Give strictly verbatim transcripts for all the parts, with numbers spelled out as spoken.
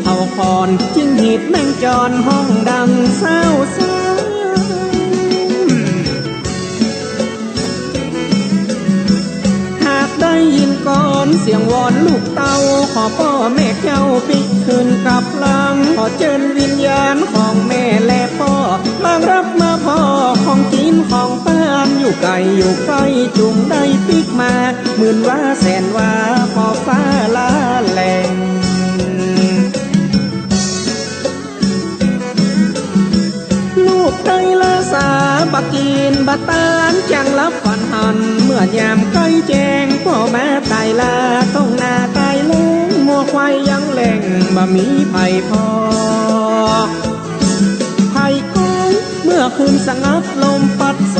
เฒ่าขอนจึงฮีดแมงจอนฮ้องดังเซ้าซ่า หากได้ยินก่อนเสียงวอนลูกเต้า ขอป้อแม่เจ้าปิ๊กคืนกลับหลัง ขอเจิญวิญญาณของแม่และป้อ ลางรับมาพ้อของกิ๋นของตาน อยู่ไก๋อยู่ใก้จุ่งได้ปิ๊กมา หมื่นวาแสนวาขอบฟ้าละแล ลูกไก๋ลาสาบ่กิ๋นบ่ตาน จั่งหลับฝันหัน เมื่อยามใก้แจ้ง ป้อมาต๋ายลา ต้งนาต๋ายแล้ง งัวควายยังแหล่ง บ่มีใผผ่อ ไผก้อง เมื่อคืนสงัด ลมปัดส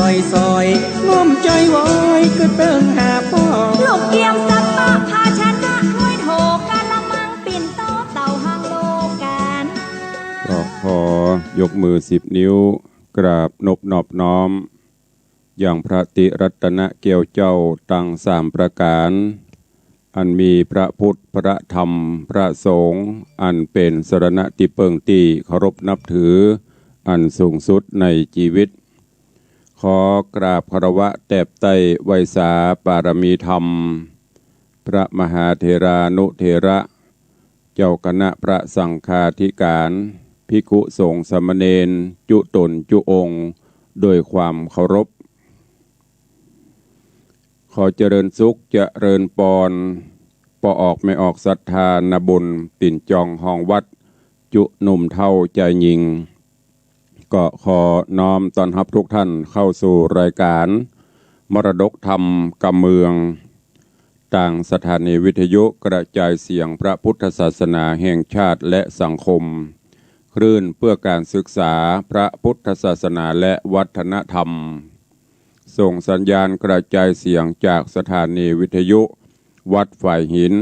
อยๆ ง่อมใจ๋วอย กึ๊ดเติงหาป้อ ลูกเกียมสัตตะภาชนะ ถ้วยโถกะละมัง ปิ่นโตเต้าหังโลกาล ก็ขอยกมือสิบนิ้ว กราบนบนอบน้อม ยังพระติรัตนแก้วเจ้าตังสามประก๋าน อันมีพระพุทธ พระธรรม พระสงฆ์ อันเป๋นสรณะตี้เปิ้งตี้เคารพนับถือ อันสูงสุดในจีวิต ขอกราบคารวะแตบไต้ไหว้สาปารมีธรรม พระมหาเถรานุเถระ เจ้าคณะพระสังฆาธิการ ภิกขุสงฆ์สามเณร จุ๊ต๋นจุ๊องค์ โดยความเคารพ ขอเจริญสุขเจริญปอน ป้อออกแม่ออกศรัทธานาบุญ ตี๋นจองฮองวัด จุ๊หนุ่มเฒ่าจายญิง ก็ขอน้อมต้อนฮับทุกท่านเข้าสู่รายการมรดกธรรมกำเมือง ตางสถานีวิทยุกระจายเสียงพระพุทธศาสนาแห่งชาติและสังคม คลื่นเพื่อการศึกษาพระพุทธศาสนาและวัฒนธรรม ส่งสัญญาณกระจายเสียงจากสถานีวิทยุวัดฝายหิน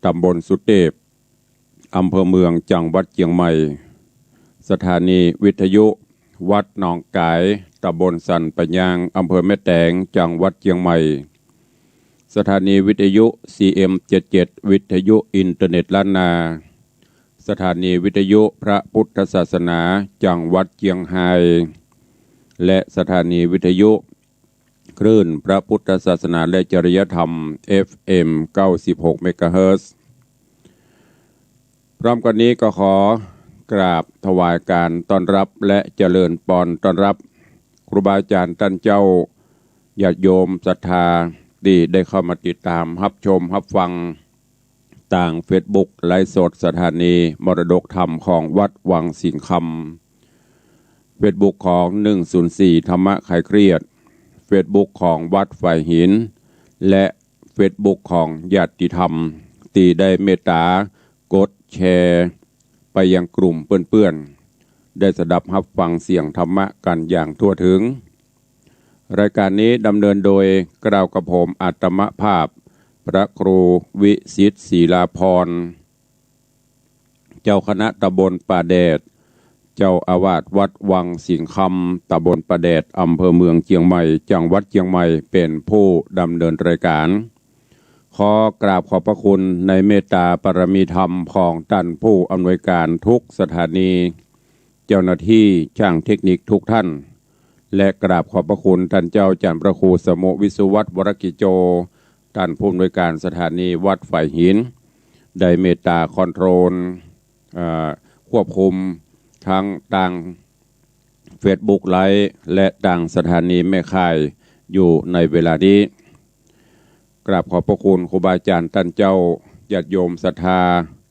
ตำบลสุเตพ อำเภอเมือง จังหวัดเจียงใหม่ สถานีวิทยุวัดหนองกาย ตำบลสันป่ายาง อำเภอแม่แตง จังหวัดเจียงใหม่ สถานีวิทยุ ซีเอ็ม เจ็ดเจ็ด วิทยุอินเทอร์เน็ตล้านนา สถานีวิทยุพระพุทธศาสนา จังหวัดเจียงฮาย และสถานีวิทยุ คลื่นพระพุทธศาสนาและจริยธรรม เอฟเอ็ม เก้าสิบหก เมกะเฮิรตซ์ พร้อมกั๋นนี้ก็ขอกราบถวายการต้อนฮับและเจริญปอนต้อนฮับ ครูบาอาจ๋ารย์ต้านเจ้า ญาติโยมศรัทธา ตี้ได้เข้ามาติดต๋ามฮับชมฮับฟัง ตางเฟซบุ๊กไลฟ์สดสถานีมรดกธรรมของวัดวังสิงห์คำ เฟซบุ๊กของ หนึ่งศูนย์สี่ ธรรมะคลายเครียด เฟซบุ๊กของวัดฝายหิน และเฟซบุ๊กของญาติธรรม ตี้ได้เมตต๋ากดแชร์ไปยังกลุ่มเปื้อนๆ ได้สดับฮับฟังเสียงธรรมะกั๋นอย่างทั่วถึง รายการนี้ดำเนินโดยเกล้ากระผมอาตมาภาพ พระครูวิสิทธิ์ ศิลาภรณ์ เจ้าคณะตำบลป่าแดด เจ้าอาวาสวัดวังสิงห์คำ ตำบลป่าแดด อำเภอเมืองเจียงใหม่ จังหวัดเจียงใหม่ เป๋นผู้ดำเนินรายการ ขอกราบขอบพระคุณในเมตตาปารมีธรรมของต้านผู้อำนวยการทุกสถานี เจ้าหน้าตี้จ้างเทคนิคทุกท่าน และกราบขอบพระคุณต้านเจ้าอาจ๋ารย์พระครูสมุห์ วิศวัฒน์ วรกิจโจ ต้านผู้อำนวยการสถานีวัดฝายหิน ได้เมตตาคอนโทรล เอ่อ ควบคุมตังตางเฟซบุ๊กไลฟ์ และตางสถานีแม่ข่ายอยู่ในเวลานี้ กราบขอบพระคุณครูบาอาจ๋ารย์ต้านเจ้า ญาติโยมศรัทธา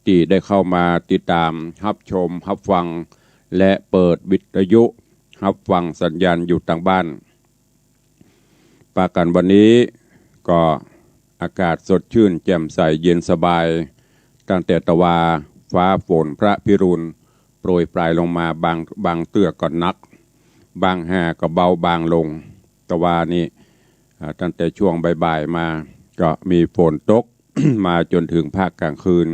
ตี้ได้เข้ามาติดต๋ามฮับชมฮับฟัง และเปิดวิทยุฮับฟังสัญญาณอยู่ตางบ้าน ปากั๋นวันนี้ก็อากาศสดชื่นแจ่มใสเย็นสบาย ตั้งแต่ตะวาฟ้าฝนพระพิรุณโปรยปรายลงมา บาง บางเตื้อก็หนัก บางห่าก็เบาบางลง ตะวานี้ อ่า ตั้งแต่ช่วงบ่ายๆ มา ก็มีฝนตก มาจ๋นเถิงภาคก๋างคืน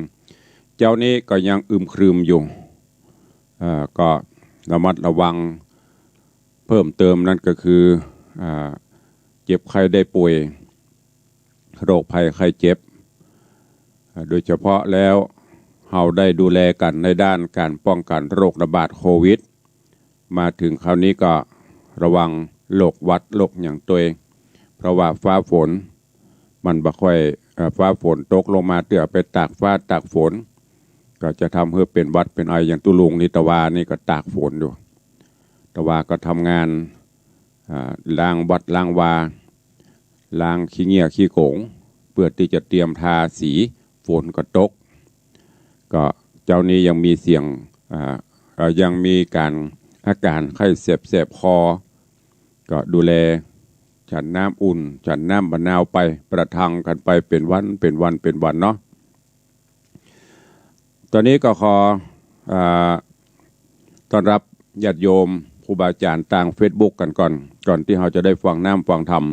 เจ๊านี้ก็ยังอึมครึมอยู่ อ่า ก็ระมัดระวัง เพิ่มเติมนั้นก็คือ อ่า เจ็บไข้ได้ป่วย โรคภัยไข้เจ็บ อ่า โดยเฉพาะแล้ว เฮ เอาได้ดูแลกั๋นในด้านก๋านป้องกั๋นโรคระบาดโควิด มาเถิงคราวนี้ก็ระวังโรคหวัดโรคหยังตวย เพราะว่าฟ้าฝนมันบ่ค่อย เอ่อ ฟ้าฝนตกลงมาเตื้อไปตากฟ้าตากฝน ก็จะทำหื้อเป๋นหวัดเป๋นไอ อย่างตุ๊ลุงนี่ตะวานี่ก็ตากฝนอยู่ ตะวาก็ทำงาน อ่า ล้างวัดล้างวา ล้างขี้เงี้ยขี้โก๋ง เปื้อตี้จะเตรียมทาสี ฝนก็ตก ก็เจ๊านี้ยังมีเสียง อ่า เอ่อ ยังมีก๋านอาก๋ารไข้แสบๆ คอ ก็ดูแล ฉันน้ำอุ่น ฉันน้ำมะนาวไป ประทังกั๋นไปเป๋นวัน เป๋นวัน เป๋นวันเนาะ ต๋อนนี้ก็ขอ อ่า ต้อนรับญาติโยม ครูบาอาจ๋ารย์ตางเฟซบุ๊กกั๋นก่อน ก่อนตี้เฮาจะได้ฟังน้ำฟังธรรม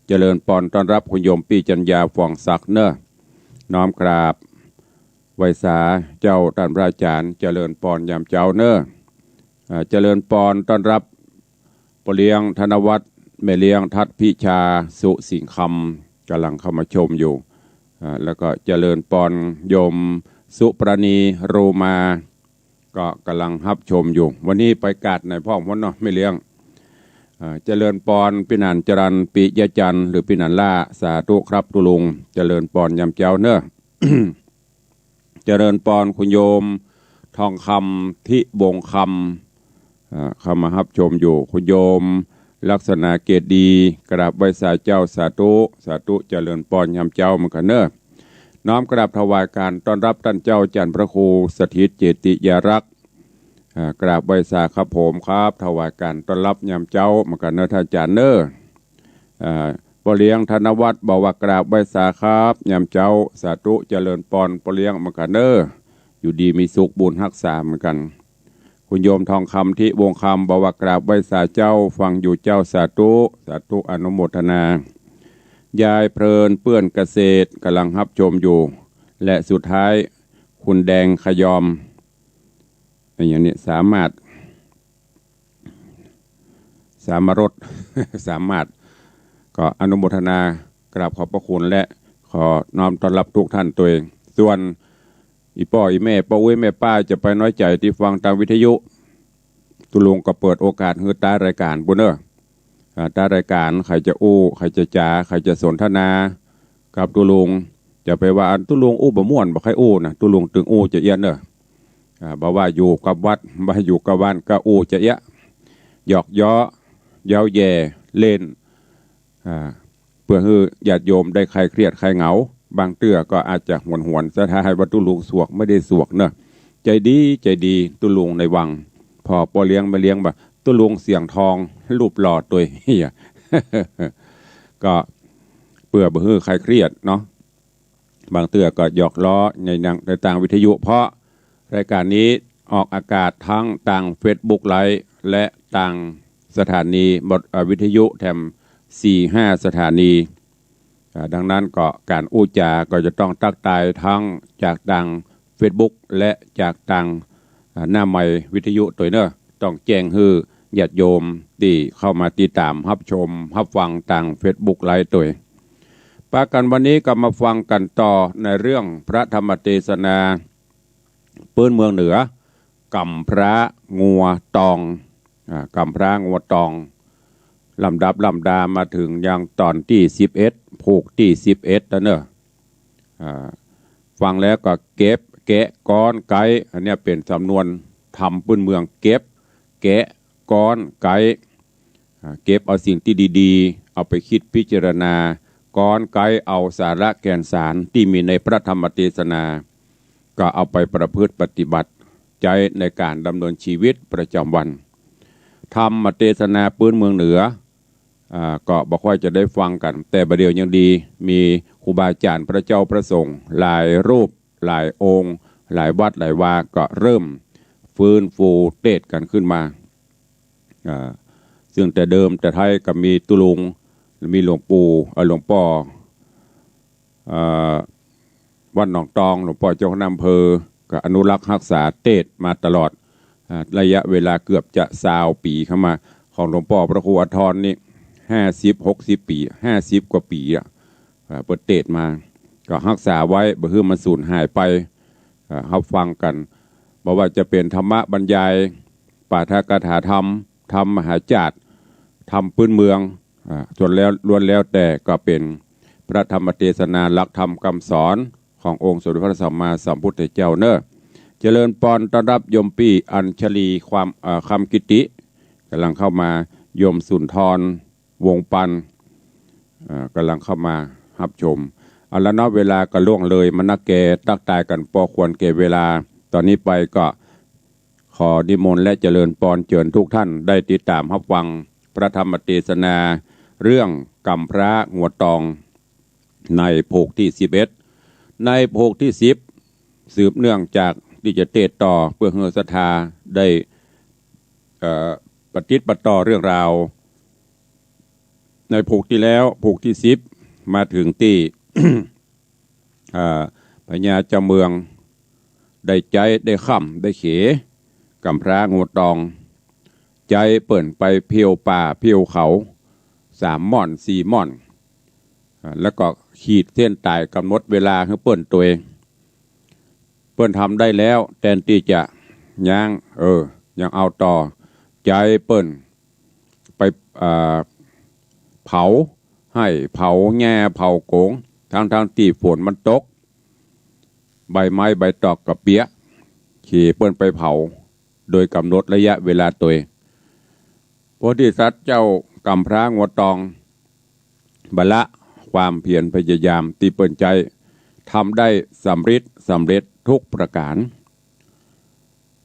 เจริญปอนต้อนรับคุณโยมปี้จัญญา ฟองศักดิ์เน่อ น้อมกราบไหว้สาเจ้าต้านพระอาจ๋ารย์ เจริญปอนยามเจ๊าเน่อ อ่า เจริญปอนต้อนรับ ป้อเลี้ยงธนวัฒน์ แม่เลี้ยงทัศน์พิชา สุสิงห์คำ ก่ำลังเข้ามาชมอยู่ อ่า แล้วก็เจริญปอนโยมสุปราณี โรมา ก็ก่ำลังฮับชมอยู่ วันนี้ไปกาดไหนพ่องพ่นเนาะแม่เลี้ยง อ่า เจริญปอนปี้หนานจรัญ ปิยะจันทร์ หรือปี้หนานล่า สาธุครับตุ๊ลุง เจริญปอนยามเจ๊าเน่อ เจริญปอนคุณโยมทองคำ ทิวงศ์คำ อ่า เข้ามาฮับชมอยู่ คุณโยมลักษณะเกตดี กราบไหว้สาเจ้า สาธุ สาธุ เจริญปอนยามเจ๊าเหมือนกั๋นเน่อ น้อมกราบถวายก๋านต้อนรับต้านเจ้าอาจ๋ารย์พระครูสถิตเจติยารักษ์ อ่า กราบไหว้สาครับผมครับ ถวายก๋านต้อนรับยามเจ๊าเหมือนกั๋นเน่อต้านอาจ๋ารย์เน่อ อ่า ป้อเลี้ยงธนวัฒน์บอกว่ากราบไหว้สาครับยามเจ๊า สาธุ เจริญปอนป้อเลี้ยงเหมือนกั๋นเน่อ อยู่ดีมีสุขบุญฮักษาเหมือนกั๋น คุณโยมทองคำ ทิวงศ์คำ บอกว่ากราบไหว้สาเจ้า ฟังอยู่เจ้า สาธุ สาธุ อนุโมทนา ยายเพลินเปื้อนเกษตรก่ำลังฮับชมอยู่ และสุดท้ายคุณแดงขยอม อย่างนี้สามารถ สามารถ สามารถ ก็อนุโมทนากราบขอบพระคุณ และขอน้อมต้อนรับทุกท่านตวย ส่วนอี่ป้ออี่แม่ ป้าอุ๊ยแม่ป้าจะไปน้อยใจ๋ตี้ฟังตางวิทยุ ตุ๊ลุงก็เปิดโอกาสหื้อต๊ายรายก๋านปู้นเน่อ อ่า ต๊ายรายก๋าน ใผจะอู้ ใผจะจ๋า ใผจะสนทนากับตุ๊ลุง จะไปว่าอันตุ๊ลุงอู้บ่ม่วน บ่ใค่อู้นะ ตุ๊ลุงตึงอู้จะเอี้ยะเน่อ อ่า บ่ว่าอยู่กับวัด บ่อยู่กับบ้านก็อู้จะเอี้ยะ หยอกเย้า เย้าแย่ เล่น อ่า เปื้อหื้อญาติโยมได้คลายเครียดคลายเหงา บางเตื้อก็อาจจะหวนๆ สะท้ายว่าตุ๊ลุงสวก ไม่ได้สวกเน่อ ใจ๋ดี ใจ๋ดี ตุ๊ลุงในวัง ผ่อป้อเลี้ยงแม่เลี้ยงบ่า ตุ๊ลุงเสียงทอง รูปหล่อตวยเหีย ก็เปื้อบ่หื้อคลายเครียดเนาะ บางเตื้อก็หยอกล้อในนาง ในตางวิทยุ เพราะรายก๋านนี้ออกอากาศตึงตางเฟซบุ๊กไลฟ์ และตางสถานีบท เอ่อ วิทยุแถมสี่ห้าสถานี อ่า ดังนั้นก็ก๋านอู้จ๋าก็จะต้องตั๊กตายตึงจากตางเฟซบุ๊ก และจากตาง อ่า หน้าไมค์วิทยุตวยเน่อ ต้องแจ้งหื้อญาติโยมตี้เข้ามาติดต๋ามฮับชมฮับฟังตางเฟซบุ๊กไลฟ์ตวย ปะกั๋นวันนี้ก็มาฟังกั๋นต่อในเรื่องพระธรรมเตสนา ปื้นเมืองเหนือ ก๋ำพร้างัวตอง อ่า ก๋ำพร้างัวตอง ลำดับลำดามาเถิงยังต๋อนตี้สิบเอ็ด ผูกตี้สิบเอ็ดแล้วเน่อ อ่า ฟังแล้วก็เก็บ แกะ ก๊อน ไก๊ อันเนี้ยเป๋นสำนวนธรรมปื้นเมือง เก็บ แกะ ก๊อน ไก๊ อ่า เก็บเอาสิ่งตี้ดีๆ เอาไปคิดพิจารณา ก๊อน ไก๊ เอาสาระแก่นสารตี้มีในพระธรรมเตสนา ก็เอาไปประพฤติปฏิบัติใจ๊ในก๋านดำเนินชีวิตประจ๋ำวัน ธรรมเตสนาปื้นเมืองเหนือ อ่า ก็บ่ค่อยจะได้ฟังกั๋น แต่บ่าเดี่ยวยังดี มีครูบาอาจ๋ารย์พระเจ้าพระสงฆ์หลายรูป หลายองค์ หลายวัดหลายวา ก็เริ่มฟื้นฟูเตสน์กั๋นขึ้นมา อ่า ซึ่งแต่เดิมแต่ไท้ก็มีตุ๊ลุง มีหลวงปู่ เอ่อ หลวงป้อ เอ่อ วัดหนองตอง หลวงป้อเจ้าคณะอำเภอ ก็อนุรักษ์ฮักษาเตสน์มาตลอด อ่า ระยะเวลาเกือบจะซาวปี๋เข้ามา ของหลวงป้อพระครูอาทรนี่ ห้าสิบ หกสิบปี๋ ห้าสิบกว่าปี๋อะ อ่า เปิ้นเตสน์มา ก็ฮักษาไว้ บ่หื้อมันสูญหายไป อ่า ฮับฟังกั๋น บ่ว่าจะเป๋นธรรมบรรยาย ปาฐกถาธรรม ธรรมมหาจาตุ ธรรมปื๊นเมือง อ่า ส่วนแล้ว ล้วนแล้วแต่ก็เป๋นพระธรรมเตสนา หลักธรรมกำสอนขององค์สมเด็จพระสัมมาสัมพุทธเจ้าเน่อ เจริญปอนต้อนฮับโยมปี้อัญชลี ความ อ่า คำกิติ ก่ำลังเข้ามา โยมสุนทร วงศ์ปัน อ่า ก่ำลังเข้ามาฮับชม เอาละเนาะ เวลาก็ล่วงเลยมานักแก่ ตั๊กตายกั๋นปอควรแก่เวลา ต๋อนนี้ไปก็ขอนิมนต์และเจริญปอนเจิญทุกท่านได้ติดต๋ามฮับฟังพระธรรมเตสนา เรื่องก๋ำพร้างัวตอง ในผูกตี้สิบเอ็ด ในผูกตี้สิบ สืบเนื่องจากตี้จะเตสน์ต่อเปื้อหื้อศรัทธาได้ เอ่อ ปะติดปะต่อเรื่องราว ในผูกตี้แล้ว ผูกตี้สิบ มาเถิงตี้ อ่า พญาเจ้าเมือง ได้ใจ๊ ได้ค่ำ ได้เข ก๋ำพร้างัวตอง ใจ๊เปิ้นไปเที่ยวป่าเที่ยวเขา สามม่อน สี่ม่อน อ่า แล้วก็ขีดเส้นต๋ายก๋ำหนดเวลาหื้อเปิ้นตวย เปิ้นทำได้แล้ว แตนตี้จะยั้ง เออ ยังเอาต่อ ใจ๊เปิ้นไป อ่า เผาไฮ่ เผาแง่ เผาโก๋ง ตึงๆ ตี้ฝนมันตก ใบไม้ใบตอกก็เปียะ เขเปิ้นไปเผา โดยก๋ำหนดระยะเวลาตวย โพธิสัตว์เจ้าก๋ำพร้างัวตอง บ่ละความเพียรพยายามตี้เปิ้นใจ๊ ทำได้สำริดสำเร็จทุกประก๋าน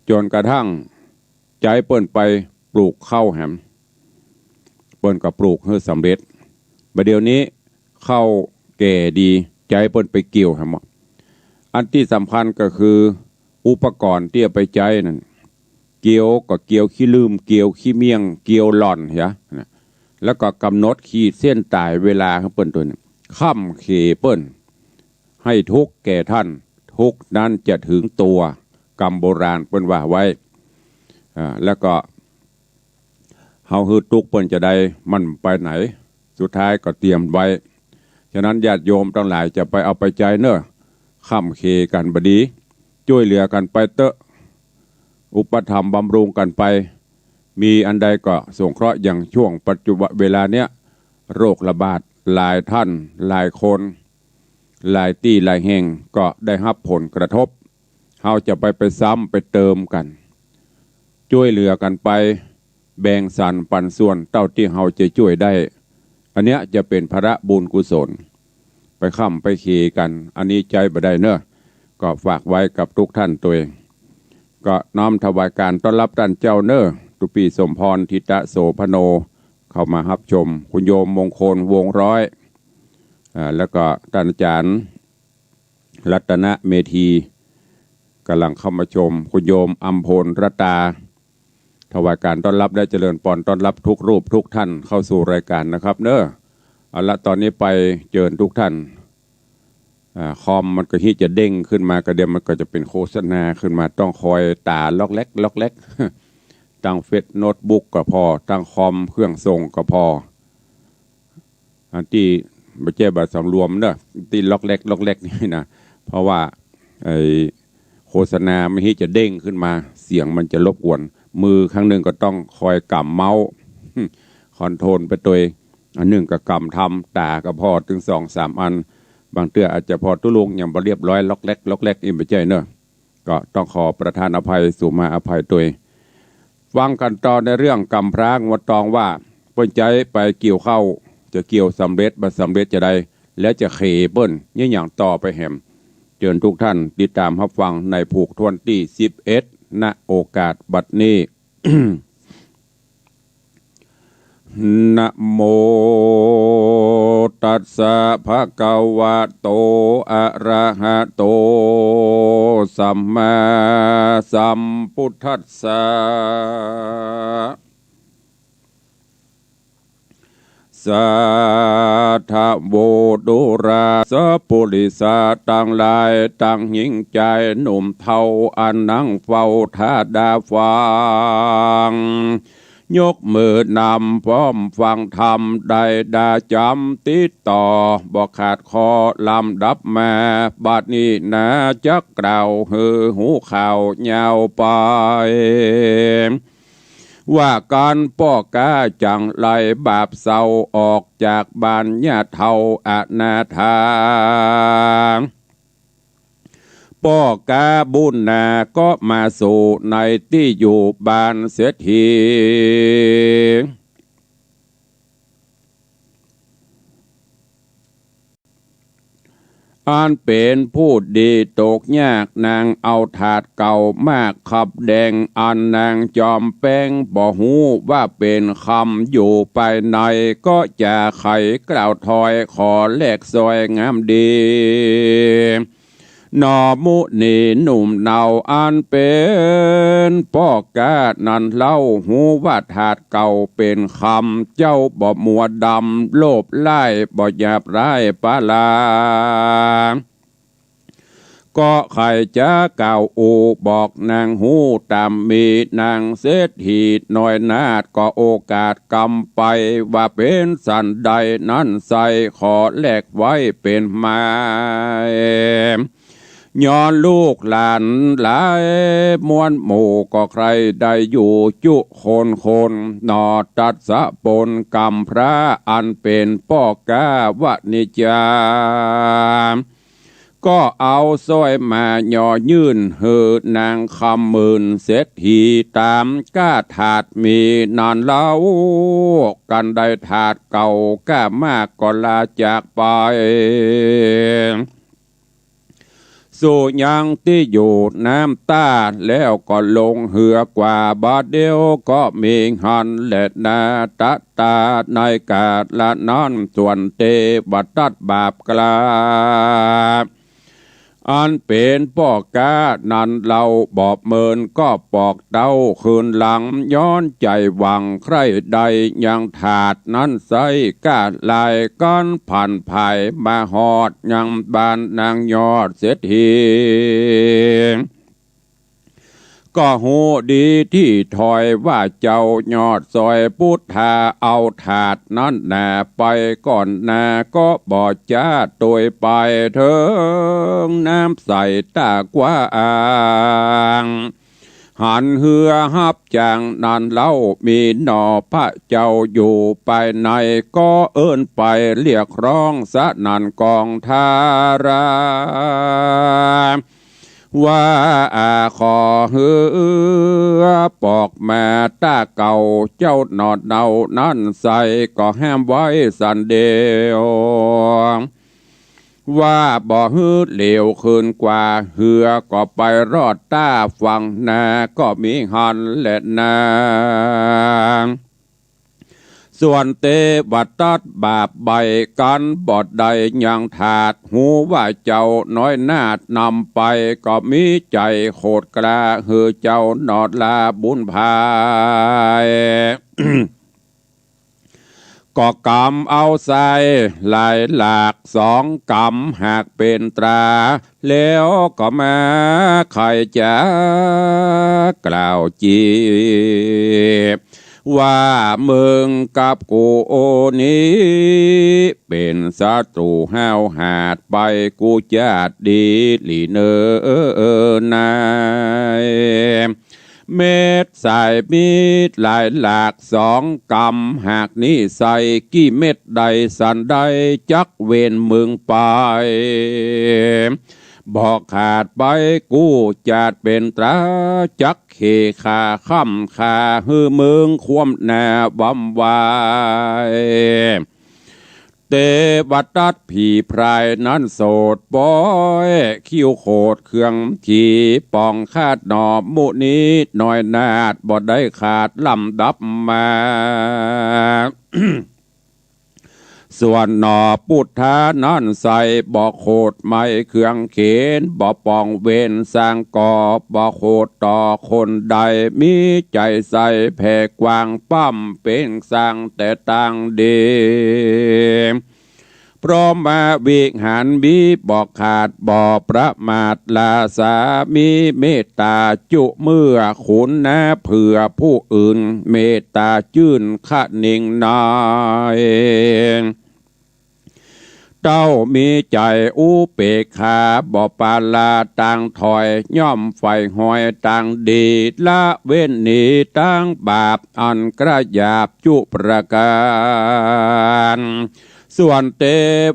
จ๋นกระทั่งใจ๊เปิ้นไปปลูกข้าวแหม เปิ้นก็ปลูกหื้อสำเร็จ บ่าเดี่ยวนี้ข้าวแก่ดี ใจ๊เปิ้นไปเกี่ยวแหม อันตี้สำคัญก็คือ อุปกรณ์ตี้เอาไปใจ๊นั้น เกี่ยวก็เกี่ยวขี้ลื่ม เกี่ยวขี้เมี่ยง เกี่ยวหล่อนเหียนะ แล้วก็ก๋ำหนดขีดเส้นต๋ายเวลาหื้อเปิ้นตวย ค่ำเขเปิ้น ให้ทุกข์แก่ท่าน ทุกข์นั้นจะถึงตัว กำโบราณเปิ้นว่าไว้ อ่า แล้วก็ เฮาหื้อตุ๊กข์เปิ้นจะได้ มันไปไหน สุดท้ายก็เตรียมไว้ ฉะนั้นญาติโยมตังหลายจะไปเอาไปใจ๊เน่อ ค่ำเขกั๋นบ่ดี จ้วยเหลือกั๋นไปเต๊อะ อุปถัมภ์บำรุงกั๋นไป มีอันใดก็สงเคราะห์ อย่างช่วงปัจจุบันเวลาเนี้ย โรคระบาด หลายท่าน หลายคน หลายตี้หลายแห่งก็ได้ฮับผลกระทบ เฮาจะไป ไปซ้ำไปเติมกั๋น จ้วยเหลือกั๋นไป แบ่งสรรปันส่วนเต้าตี้เฮาจะจ้วยได้ อันเนี้ยจะเป๋นผละบุญกุศล ไปค่ำไปเขกั๋น อันนี้ใจ๊บ่ได้เน่อ ก็ฝากไว้กับทุกท่านตวย ก็น้อมถวายก๋านต้อนฮับต้านเจ้าเน่อ ตุ๊ปี้สมพร ธิตะโสภโณ เข้ามาฮับชม คุณโยมมงคล วงศ์ร้อย อ่า แล้วก็ต้านอาจ๋ารย์ รัตนเมธี ก่ำลังเข้ามาชม คุณโยมอำพลรัตตา ถวายก๋านต้อนฮับและเจริญปอนต้อนฮับทุกรูปทุกท่านเข้าสู่รายก๋านนะครับเน่อ เอาละ ต๋อนนี้ไปเจิญทุกท่าน อ่า คอมมันก็ฮิจะเด้งขึ้นมา ก็เดี๋ยวมันก็จะเป๋นโฆษณาขึ้นมา ต้องคอยต๋าล็อกแล็ก ล็อกแล็ก ตึงเฟซโน้ตบุ๊กก็ผ่อ ตึงคอมเครื่องส่งก็ผ่อ อันตี้บ่ใจ้บ่สำรวมเน่อ ตี้ล็อกแล็ก ล็อกแล็กนี่นะ เพราะว่าไอ้โฆษณามันฮิจะเด้งขึ้นมา เสียงมันจะรบกวน มือข้างนึ่งก็ต้องคอยก๋ำเมาส์ คอนโทรลไปตวย อันนึ่งก็ก๋ำทำ ต๋าก็ผ่อตึงสองสามอัน บางเตื้ออาจจะผ่อตุ๊ลุงยังบ่เรียบร้อย ล็อกแล็ก ล็อกแล็ก อี้บ่ใจ้เน่อ ก็ต้องขอประทานอภัย สุมาอภัยตวย ฟังกั๋นต่อในเรื่องก๋ำพร้างัวตองว่า เปิ้นใจ๊ไปเกี่ยวข้าว จะเกี่ยวสำเร็จบ่สำเร็จจะใด และจะเขเปิ้นเยียะหยังต่อไปแหม เจิญทุกท่านติดต๋ามฮับฟังในผูกถ้วนตี้สิบเอ็ด ณ โอกาสบัดนี้ นะโมตัสสะ ภะคะวะโต อะระหะโต สัมมาสัมพุทธัสสะ สาธะโว ดูราสะปุริสะตังหลาย ตังหญิงจายหนุ่มเฒ่า อันนั่งเฝ้าถ้าดาฟัง ยกมือนำพร้อมฟังธรรม ได้ดาจ๋ำติดต่อ บ่ขาดข้อลำดับมา บัดนี้นาจักกล่าวหื้อฮู้ข่าวยาวไป ว่าก๋านป้อก๊าจั่งไล่บาปเศร้า ออกจากบ้านญาติเฒ่าอนาถา ป้อก๊าบุญนาก็มาสู่ในตี้อยู่บ้านเศรษฐี อันเป๋นผู้ดีตกยาก นางเอาถาดเก่ามากขับแดง อันนางจอมแปงบ่ฮู้ว่าเป๋นคำ อยู่ภายในก็จะไขกล่าวถอย ขอแลกซอยงามดี หนอมุนีหนุ่มเนาอันเป๋นป้อก๊านั้นเล่า ฮู้ว่าถาดเก่าเป๋นคำ เจ้าบ่มัวดำโลภร้าย บ่หยาบร้ายปาลา ก็ใค่จะกล่าวอู้บอกนางฮู้ต๋ามมี นางเศรษฐีน้อยนาฏก็โอกาสกำไป ว่าเป๋นสันใดนั้นไส้ ขอแลกไว้เป๋นหมาย ย้อนลูกหลานหลายมวลหมู่ ก็ใคร่ได้อยู่จุคนคน หนอตัดสะปนกำพร้า อันเป๋นป้อก๊าวนิจจา ก็เอาสร้อยมาหย่อยื่นหื้อนางคำหมื่นเศรษฐี ต๋ามก๊าถาดมีนั้นเล่า กันได้ถาดเก่าก๊ามากก็ลาจากไป สู่ยังตี้อยู่น้ำต้า แล้วก็ลงเฮือกว่า บ่าเดี่ยวก็มีหั้นแลนา ตะต๋าในกาละนั้น ส่วนเตวตัตบาปกล้า อันเป๋นป้อก๊านั้นเล่า บ่เมินก็ปอกเต้าคืนหลัง ย้อนใจ๋หวังใคร่ได้ยังถาดนั้นไส้ ก๊าลายกั๋นผันผายมาฮอดยังบ้านนางยอดเศรษฐี ก็ฮู้ดีตี้ถอยว่าเจ้ายอดซอยปุทธา เอาถาดนั้นนาไปก่อนนา ก็บ่จ๊าโตยไปเถิงน้ำใสต๋ากว้าง หันเฮือฮับจ้างนั้นเล่า มีหนอพระเจ้าอยู่ภายใน ก็เอิ้นไปเรียกฮ้องสนั่นกองทารา ว่าอาขอเฮือปอกมาต้าเก่า เจ้าหนอดเนานั้นไส้ ก็ห้ามไว้สันเดียว ว่าบ่หื้อเหลียวคืนกว่า เฮือก็ไปรอดต้าฝั่งนา ก็มีหั้นแลนา ส่วนเตวตัตบาปใบ้กั๋นบ่ได้ยังถาด ฮู้ว่าเจ้าน้อยนาฏนำไป ก็มีใจ๋โขดกล้า หื้อเจ้าหนอดลาบุญภาย ก็กำเอาไส้หลายหลากสองกำ หากเป๋นตรา แล้วก็มาใค่จะกล่าวจีบ ว่ามึงกับกูนี้เป๋นศัตรูห้าวหาดไป กู้จาติดีหลีเนอ นาย เม็ดสายมีดหลายหลากสองกำ หากนี้ใส่กี่เม็ดใดสันใด จักเว้นมึงไป บ่ขาดไป กู้จาติเป๋นตรา จักเข่ข่าค่ำค่า หื้อมึงคว่ำหน้าบำวาย เตวตัตผีพรายนั้นโสด ป้อยคิ้วโขดเคืองขี ป่องคาดหนอมุนีน้อยนาฏ บ่ได้ขาดลำดับมา ส่วนหนอปุทธานั้นไส้ บ่โขดไม้เคืองเขน บ่ป่องเวรสร้างก่อ บ่โขดต่อคนใด มีใจ๋ใส่แผ่กว้าง ป้ำเป๋งสร้างแต่ตางดี พรหมวิหารมีบ่ขาดบ่ประมาท ราชามีเมตต๋าจุเมื่อ ขุนนาเผื่อผู้อื่น เมตต๋าจื้นคะเน่งนา เต้ามีใจ๋อุเปกขา บ่ปาลาต่างถอย ย่อมใฝ่หอยต่างดี ละเว้นหนีต่างบาป อันกระหยาบจุประก๋าน ส่วนเต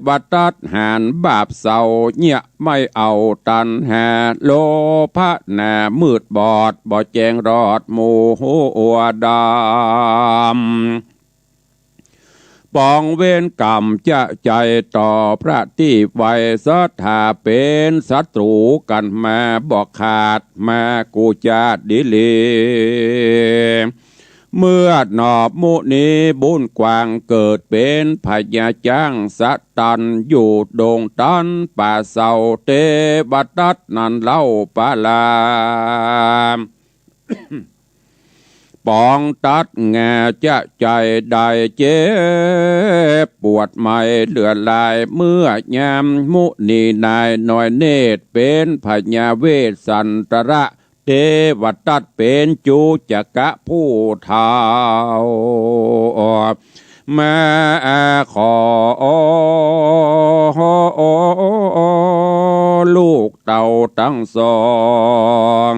วตัตถ์หานบาปเศร้า เยียะไม่เอาตัณหา โลภะหนามืดบอด บ่แจ้งรอดหมู่หัวดำ ปองเวรก๋รรมจะใจ๋ต่อพระตี้ไว ศรัทธาเป๋นศัตรูกั๋นมา บ่ขาดมากู้จาติหลี เมื่อหนอมุนีบุญกว้าง เกิดเป๋นพญาจ๊างสตัน อยู่ดงตันป่าเศร้า เตวตัตถ์นั้นเล่าปาลา ปองตัดแง่จะใจ๋ได้เจ็บปวดไม่เหลือหลาย เมื่อยามมุนีนายน้อยเนตร เป๋นพญาเวสสันตระ เตวตัตถ์เป๋นจุจกะผู้เฒ่า มาขอลูกเต้าตังสอง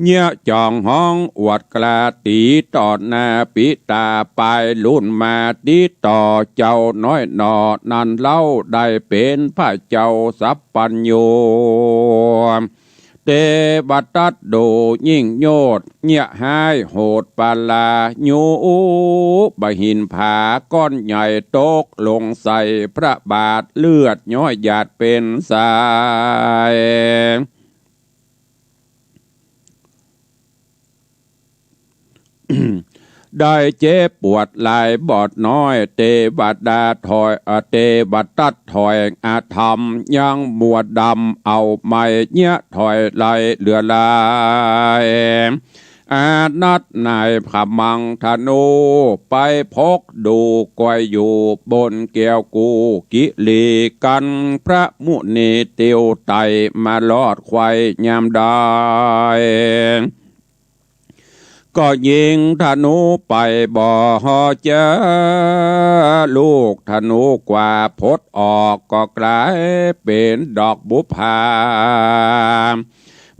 เยียะจ่องฮ้องอวดกล้า ตี๋ต่อหน้าปิต๋าปายรุ่นมา ตี๋ต่อเจ้าน้อยหน่อ นั้นเล่าได้เป๋นพระเจ้าสัพพัญญู เตวตัตถ์ดูยิ่งโยชน์ เยียะฮ้ายโหดปาลา ยูบหินผาก้อนใหญ่ ตกลงใส่พระบาท เลือดย้อยหยาดเป๋นสาย ได้เจ็บปวดหลายบ่น้อย เตวดาถอย เอ่อ เตวตัตถ์ถอยอธรรม ยังมัวดำเอาไม่ เยียะถอยไล่เหลือหลาย อนัตถ์นายขมังธนู ไปพกดูกอยอยู่บนแก้วกูกิลี กั๋นพระมุนีเตียวไต่ มารอดไขว่ยามได้ ก็ยิงธนูไปบ่เจอ ลูกธนูกว่าพดออก ก็ก๋ายเป๋นดอกบุปผา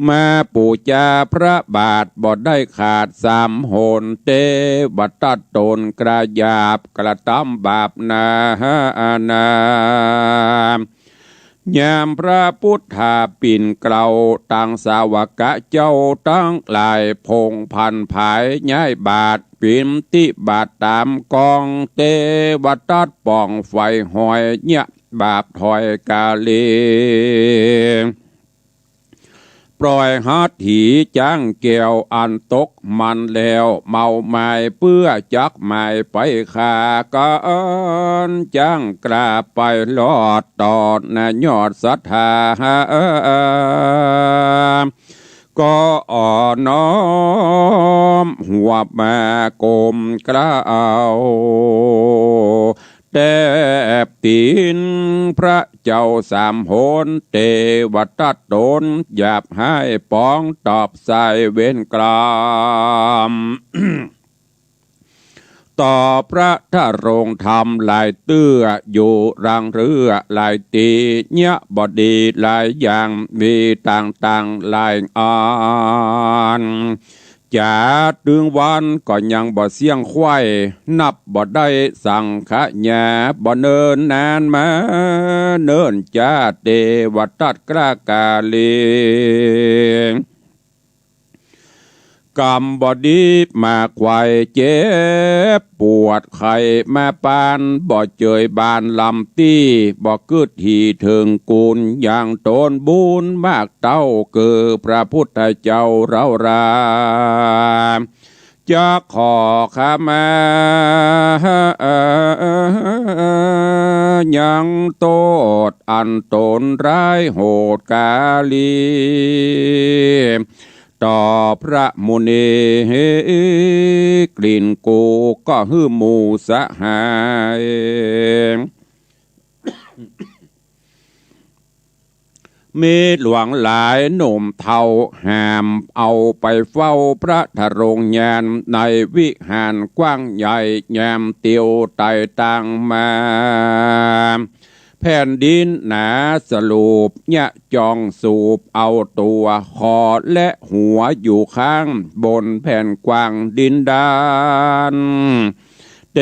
มาปู๋จาพระบาทบ่ได้ขาดสามหน เตวตัตถ์ต๋นกระหยาบกระตำบาปนา ยามพระพุทธาปิ่นเกล้า ตังสาวกะเจ้าตังหลาย พงศ์พันธุ์ผายย้ายบาท ปิณฑิบาตต๋ามกอง เตวตัตถ์ป่องใฝ่หอย เยียะบาปถอยก๋าลี ปล่อยหัตถีจ๊างแก้วอันตกมันแล้ว เมามายเปื้อจักหมายไปฆ่ากั๋น จ๊างกล้าไปรอดต่อหน้ายอดศรัทธา ก็อ่อนน้อมหัวมาก้มเกล้า แตบตี๋นพระเจ้าสามหน เตวตัตถ์ต๋นหยาบฮ้ายป๋องตอบสายเวรกรรม ต่อพระทรงธรรมหลายเตื้อ อยู่รังเรือหลายตี๋ เยียะบ่ดีหลายอย่าง มีต่างๆหลายอัน จ๋าตึงวันก็ยังบ่เสี้ยงไขว่ นับบ่ได้สังขยา บ่เนิ่นนานมาเนิ่นจ๊า เตวตัตถ์กล้ากาลี กรรมบ่ดีมาไขว่ เจ็บปวดไข้มาปาน บ่เจยบานลำตี้ บ่กึ๊ดหีเถิงกูล ยังตนบุญมาก เต้าเกือพระพุทธเจ้าเฮารา จะขอขมา ยังโต้ษอันตนร้ายโหดกาลี ต่อพระมุนี กลิ่นกูก็หื้อหมู่สหาย มีหลวงหลายหนุ่มเฒ่าหามเอาไปเฝ้าพระทรงญาณในวิหารกว้างใหญ่ยามเตียวไต่ตางมา แผ่นดินหนาสลูปยะจองสูบเอาตั๋วคอและหัวอยู่ข้างบนแผ่นกว้างดินดาน เต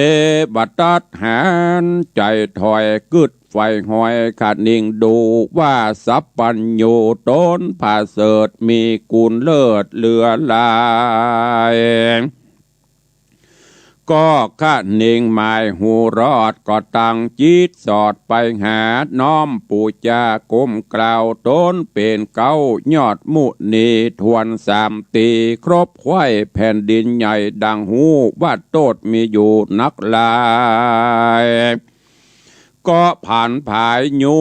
วตัตหาญใจ๋ถอยกึ๊ด ใฝ่หอยคะนิงดูว่าสัพพัญญูต๋นผะเสริฐมีกู๋นเลิศเหลือหลาย ก็คะนิงหมายฮู้รอดก็ตั้งจิตสอดไปหาน้อมปู๋จาก้มกราบต๋นเป๋นเก๊ายอดมุนีทวนสามตีครบไขว้แผ่นดินใหญ่ดังฮู้ว่าโต้ษมีอยู่นักหลาย ก็ผันผายยู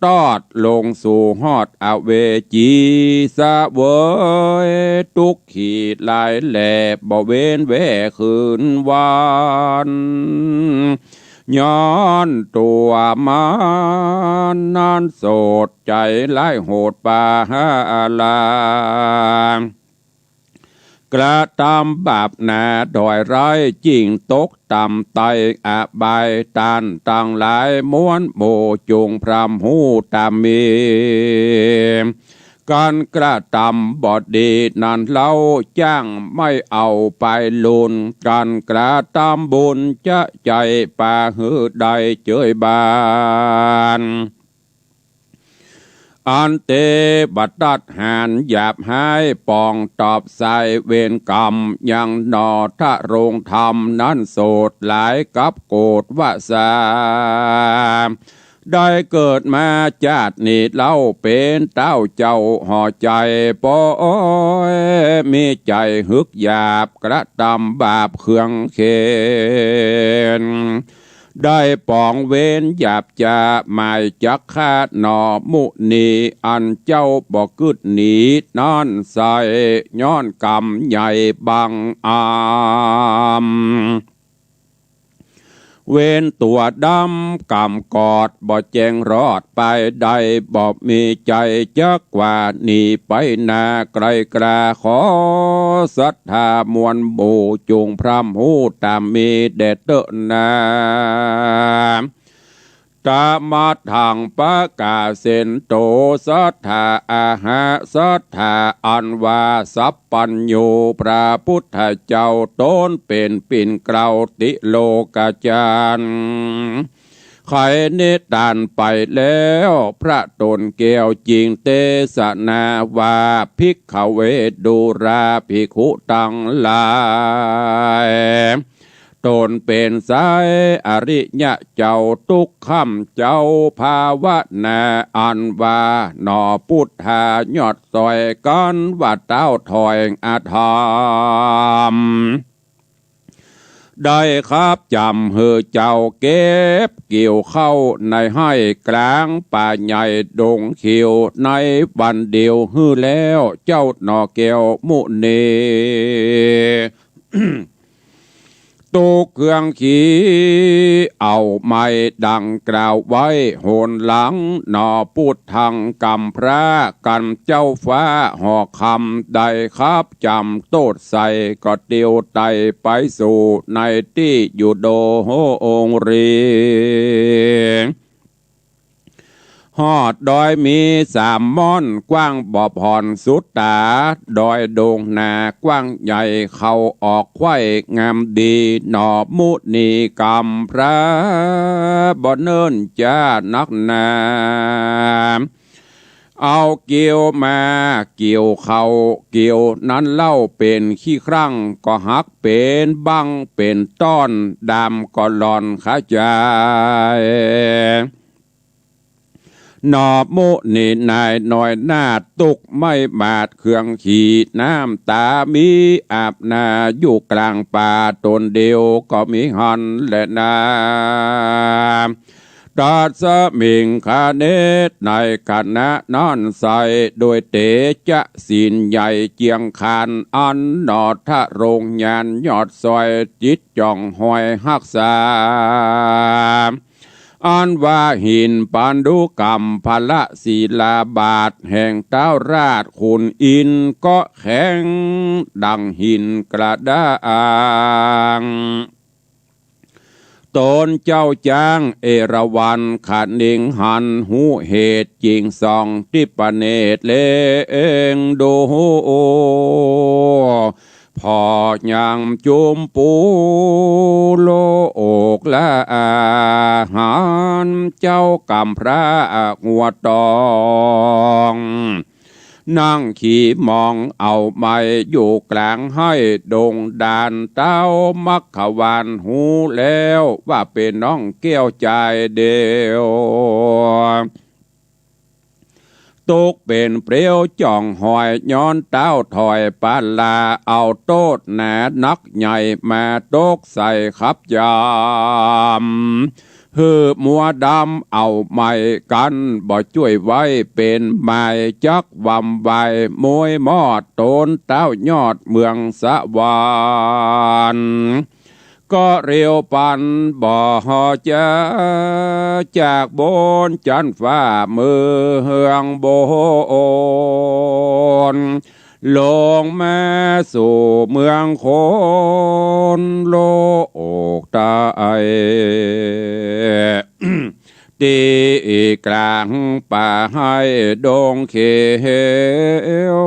ตอดลงสู่ฮอดอเวจี เสวยตุ๊กขีหลายแหล่บ่เว้นแว่คืนวัน ย้อนตั๋วมันนั้นโสดใจ๋ร้ายโหดปาหาลา กระตำบาปหนาด้อยร้ายจิ่งตกต่ำไต้อบาย ต้านตังหลายมวลหมู่จุ่งพร่ำฮู้ต๋ามมี ก๋านกระตำบ่ดีนั้นเล่าจ้างไม่เอาไปลุน ก๋านกระตำบุญจะใจ๋ปาหื้อได้เจยบาน อันเตวตัตหาญหยาบฮ้ายป๋องตอบสายเวรกรรม ยังหนอทรงธรรมนั้นโสดหลายกับโกรธวาสา ได้เกิดมาจาตินี้เล่าเป๋นเต้าเจ้าห่อใจ๋ปอย มีใจ๋หึกหยาบกระตำบาปเคืองเข็ญ ได้ป๋องเวรหยาบจาหมายจักฆ่าหนอมุนี อันเจ้าบ่กึ๊ดหนีนั้นใส่ ย้อนกรรมใหญ่บังอำ เวรตั๋วดำกำกอดบ่แจ้งรอดไปได้ บ่มีใจ๋จักกว่าหนีไปนาไกลกรา ขอศรัทธามวลหมู่จุ่งพร่ำฮู้ต๋ามมีแด่เต๊อะนา ตะมะทังปะกาเสนโต ศรัทธาอาหะ ศรัทธาอันว่าสัพพัญญูพระพุทธเจ้าต๋นเป๋นปิ่นเกล้าติโลกจักร ไขนิทานไปแล้ว พระต๋นแก้วจิ่งเตสนาว่า ภิกขเวดูราภิกขุตังหลาย ต๋นเป๋นสายอริยะเจ้า ตุ๊กค่ำเจ้าภาวนา อันว่าหนอปุทธายอดสอย กั๋นว่าเต้าถอยอธรรม ได้คับจ๋ำหื้อเจ้าเก็บเกี่ยวข้าวในไฮ่กลางป่าใหญ่ดงเขียว ในวันเดียวหื้อแล้วเจ้าหนอแก้วมุนี ตุ๊กเครื่องขีเอาไม้ดังกล่าวไว้หนหลัง หนอปุทธังกำพร้ากั๋นเจ้าฟ้าหอคำ ได้คับจ๋ำโต้ษใส่ก็เตียวไต่ไปสู่ในตี้อยู่โดโฮองรี ฮอดดอยมีสามม่อนกว้างบ่ผ่อนสุดต๋า ดอยดงนากว้างใหญ่เข้าออกไขว้งามดี หนอมุนีกำพร้าบ่เนิ่นจ๊านักหนา เอาเกี่ยวมาเกี่ยวเข้า เกี่ยวนั้นเล่าเป๋นขี้ครั้ง ก็หักเป๋นบั้งเป๋นต้อน ดำก็หล่อนขาจาย หนอมุนีนายน้อยหน้าตุ๊กไม้บาดเครื่องขี น้ำต๋ามีอาบหน้าอยู่กลางป่า ต๋นเดียวก็มีหั้นแลนา ตัสมิงคเณ ในขณะนั้นไส้ โดยเตจะสินใหญ่เจียงขาน อันหนอทะโรงญาณยอดซอย จิตจ่องหอยฮักษา อันว่าหินปันดุกัมพละศิลาบาท แห่งต๊าวราชขุนอินทร์ ก็แข็งดังหินกระด้าง ต๋นเจ้าจ๊างเอราวัณขะนิงหัน ฮู้เหตุจิ่งส่องทิพเนตรเล็งดู ผ่อยังจุมปูโลกละอา หันเจ้ากำพร้าหัวต๋อง นั่งขีมองเอาไม้อยู่ก๋างไฮ่ดงดาน เต๊ามัคควานฮู้แล้ว ว่าเป๋นน้องแก้วจายเดียว ตกเป๋นเปลี้ยวจ่องหอย ย้อนเต๊าถอยปาลา เอาโต้ษหนานักใหญ่ มาตกใส่ขับยาม หื้อมัวดำเอาไม้กั๋น บ่จ้วยไว้เป๋นไม้ จักหว่ำไหวมวยมอด ต๋นเต๊ายอดเมืองสวรรค์ ก็เร็วปันบ่ฮอดจะ จากบนจั๊นฟ้าเมืองบน ลงมาสู่เมืองคนโลกใต้ ตี้ก๋างป่าไฮ่ดงเขียว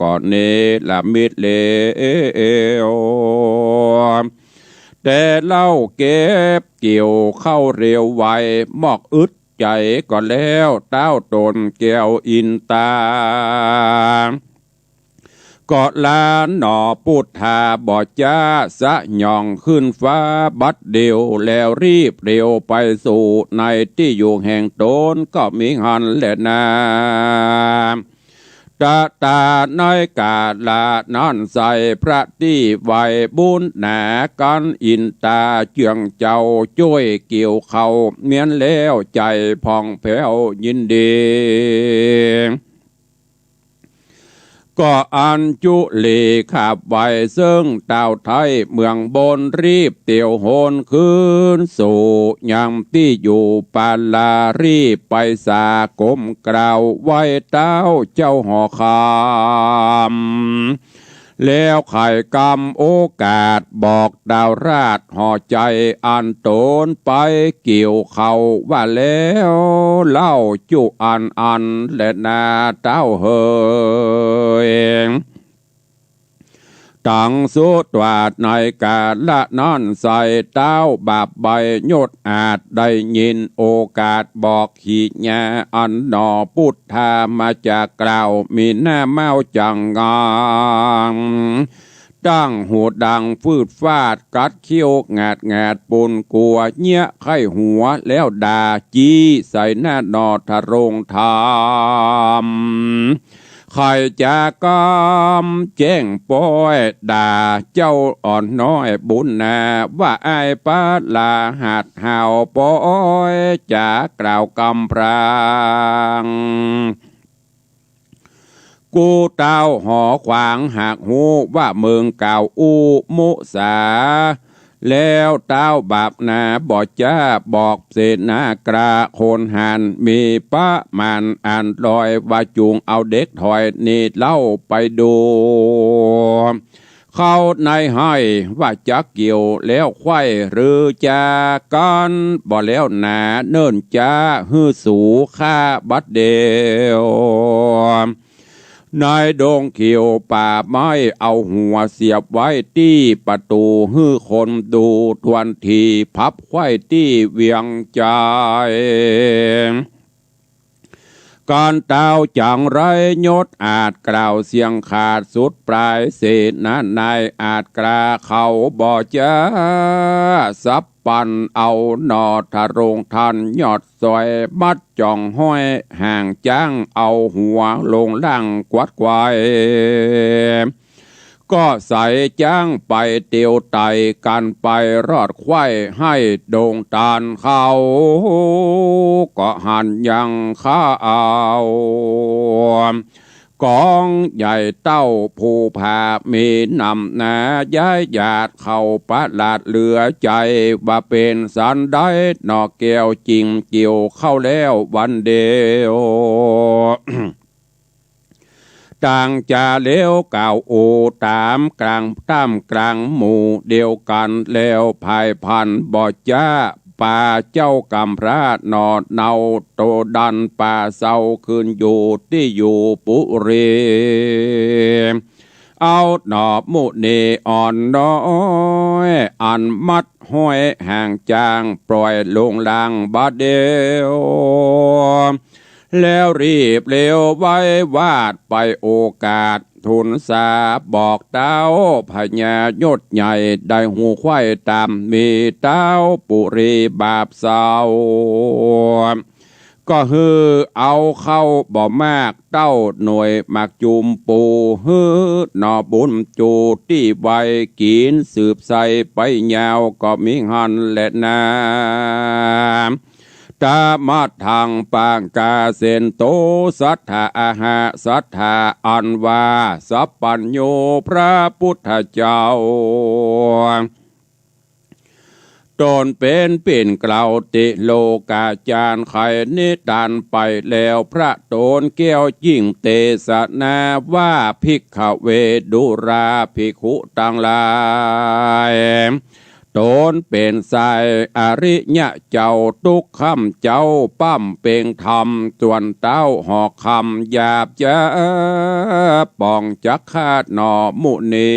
ก็เนรมิตแล้ว แต่เล่าเก็บเกี่ยวข้าวเร็วไว มอกอึดใจ๋ก็แล้ว เต๊าต๋นแก้วอินตา ก็ลาหนอปุทธาบ่จ๊า สยองขึ้นฟ้าบัดเดียว แล้วรีบเร็วไปสู่ในตี้อยู่แห่งต๋น ก็มีหั้นแลนา ตะตาในกาละนั้นไส้ พระตี้ไหว้บุญหนากั๋น อินตาเจื้องเจ้าจ้วยเกี่ยวข้าวเมี้ยนแล้ว ใจ๋ผ่องแผ้วยินดี ก็อัญจุลีขับไหว้เซิ่งเต้าไท้เมืองบน รีบเตียวโหนคืนสู่ยังตี้อยู่ปาลา รีบไปสาก้มกราบไหว้เต้าเจ้าหอคำ แล้วไขกำโอกาสบอกเต้าราชหอใจ๋ อันต๋นไปเกี่ยวข้าวว่าแล้วเล่าจุอันอันแลนาเต้าเหย ตังสุดตวาดในกาละนั้นไส้ เต้าบาปใบ้ยศอาจได้ยินโอกาสบอกขีญา อันหนอปุทธามาจากกล่าว มีหน้าเม้าจังงัง ตั้งหูดังฟืดฟาด กัดเขี้ยวงาดงาด ปูนกั๋วเยียะไข้หัว แล้วด่าจี๊ใส่หน้าหนอทะโรงธรรม ใค่จะกำแจ้งป้อยด่าเจ้าอ่อนน้อยบุญนา ว่าอ้ายปะลาหัดหาวป้อยจ๋ากล่าวกำพราง กู้เต้าหอขวางหากฮู้ว่าเมืองกล่าวอู้มุสา แล้วเต้าบาปนาบ่จ๊าบอกเสนากราคนหัน มีประมาณอันร้อย ว่าจุ่งเอาเด็กถอยนี่เล่าไปดู เข้าในไฮ่ว่าจะเกี่ยวแล้วไขว้หรือจะกั๋น บ่แล้วหนาเนิ่นจ๊า หื้อสูฆ่าบัดเดียว ในดงเขียวป่าไม้ เอาหัวเสียบไว้ตี้ประตู๋ หื้อคนดูทวนที พับไขว้ตี้เวียงใจ๋ กั๋นเต้าจังไร้ยศอาจกล่าวเสียงขาดสุดปลาย เสนานายอาจกล้าเขาบ่จ๊า สับปันเอาหนอทะโรงทันยอดซอย มัดจ่องห้อยห่างจ๊าง เอาหัวลงล่างกวัดไกว ก็ใส่จ๊างไปเตียวไต่ กั๋นไปรอดไขว้ หื้อดงตันเขา ก็หันยังข้าเอา ก๋องใหญ่เต้าผู้ผากมีน้ำหนา ย้ายหยาดเข้าประหลาดเหลือใจ๋ ว่าเป๋นสันใดหนอแก้ว จิ่งเกี่ยวเข้าแล้ววันเดียว ต่างจาเลวกล่าวโอต๋ามกลาง ต้ามกลางหมู่เดียวกั๋น แล้วผายพันบ่จ๊า ป่าเจ้ากำพร้าหน่อเนาโตดัน ป่าเซาขึ้นอยู่ตี้อยู่ปุรี เอาหน่อมุนีอ่อนน้อย อันมัดห้อยห่างจาง ปล่อยลงลางบ่าเดียว แล้วรีบเร็วไววาด ไปโอกาสทูลสาบอกเต้า พญายศใหญ่ได้ฮู้ไขว้ต๋าม มีเต้าปุรีบาปเซา ก็หื้อเอาเข้าบ่มาก เต้าหน่วยหมากจุ่มปู หื้อหน่อบุญจูตี้ไว กิ๋นสืบใส่ไปยาว ก็มีหั้นแลนา ตะมะทังปังกาเสนโต สัตถาอะหะสัตถา อันว่าสัพพัญญูพระปุทธเจ้า ต๋นเป๋นปิ่นเกล้าติโลกาจารย์ ไขนิทานไปแล้ว พระต๋นแก้วยิ่งเตสนาว่า ภิกขเวดูราภิกขุตังหลาย ต๋นเป๋นชายอริยะเจ้า ตุ๊กค่ำเจ๊าป้ำเป๋งธรรม ส่วนเต้าหอกคำหยาบจ๊า ป่องจักข้าหน่อมุนี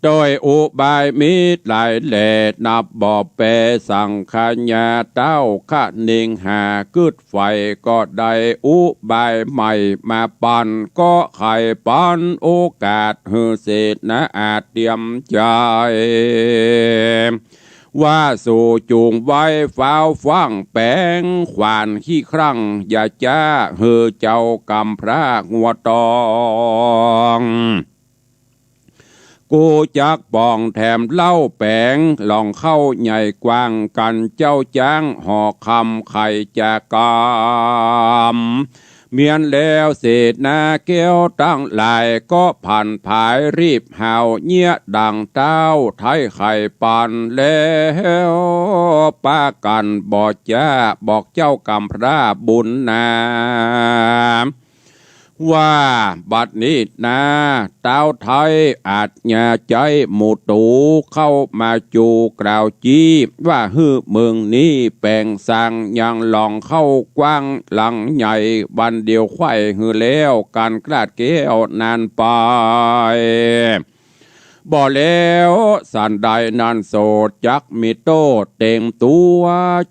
โดยอุบายมีหลายแหล่ นับบ่แปรสังขยา เต้าคะนิงหากึ๊ดใฝ่ ก็ได้อุบายใหม่มาปัน ก็ใค่ปันโอกาสหื้อเสนาอาชญ์เตรียมใจ๋ ว่าสูจุ่งไว้ฟ้าวฟั่งแป๋ง ขวานขี้ครั้งอย่าจ๊า หื้อเจ้ากำพร้าหัวตอง กูจักป่องแถมเล่าแป๋ง หล่องเข้าใหญ่กว้าง กั๋นเจ้าจ๊างหอกคำไขจะกำ เมียนแล้วเสนาแก้วตังหลาย ก็ผันผายรีบหาวเยียะดั่งเต้าไท้ไขปัน แล้วปากั๋นบ่จ๊าบอกเจ้ากำพร้าบุญนา ว่าบัดนี้นา เต้าไท้อาจจะใจ๊หมู่ตูเข้ามาจูกล่าวจี้ ว่าหื้อเมืองนี้แป๋งสังยังหล่องเข้ากว้างหลังใหญ่ วันเดียวไขว้หื้อแล้วกั๋นกลาดแก้วนั้นไป บ่แล้วสันใดนั้นโสด จักมีโต้ษเต็มตั๋ว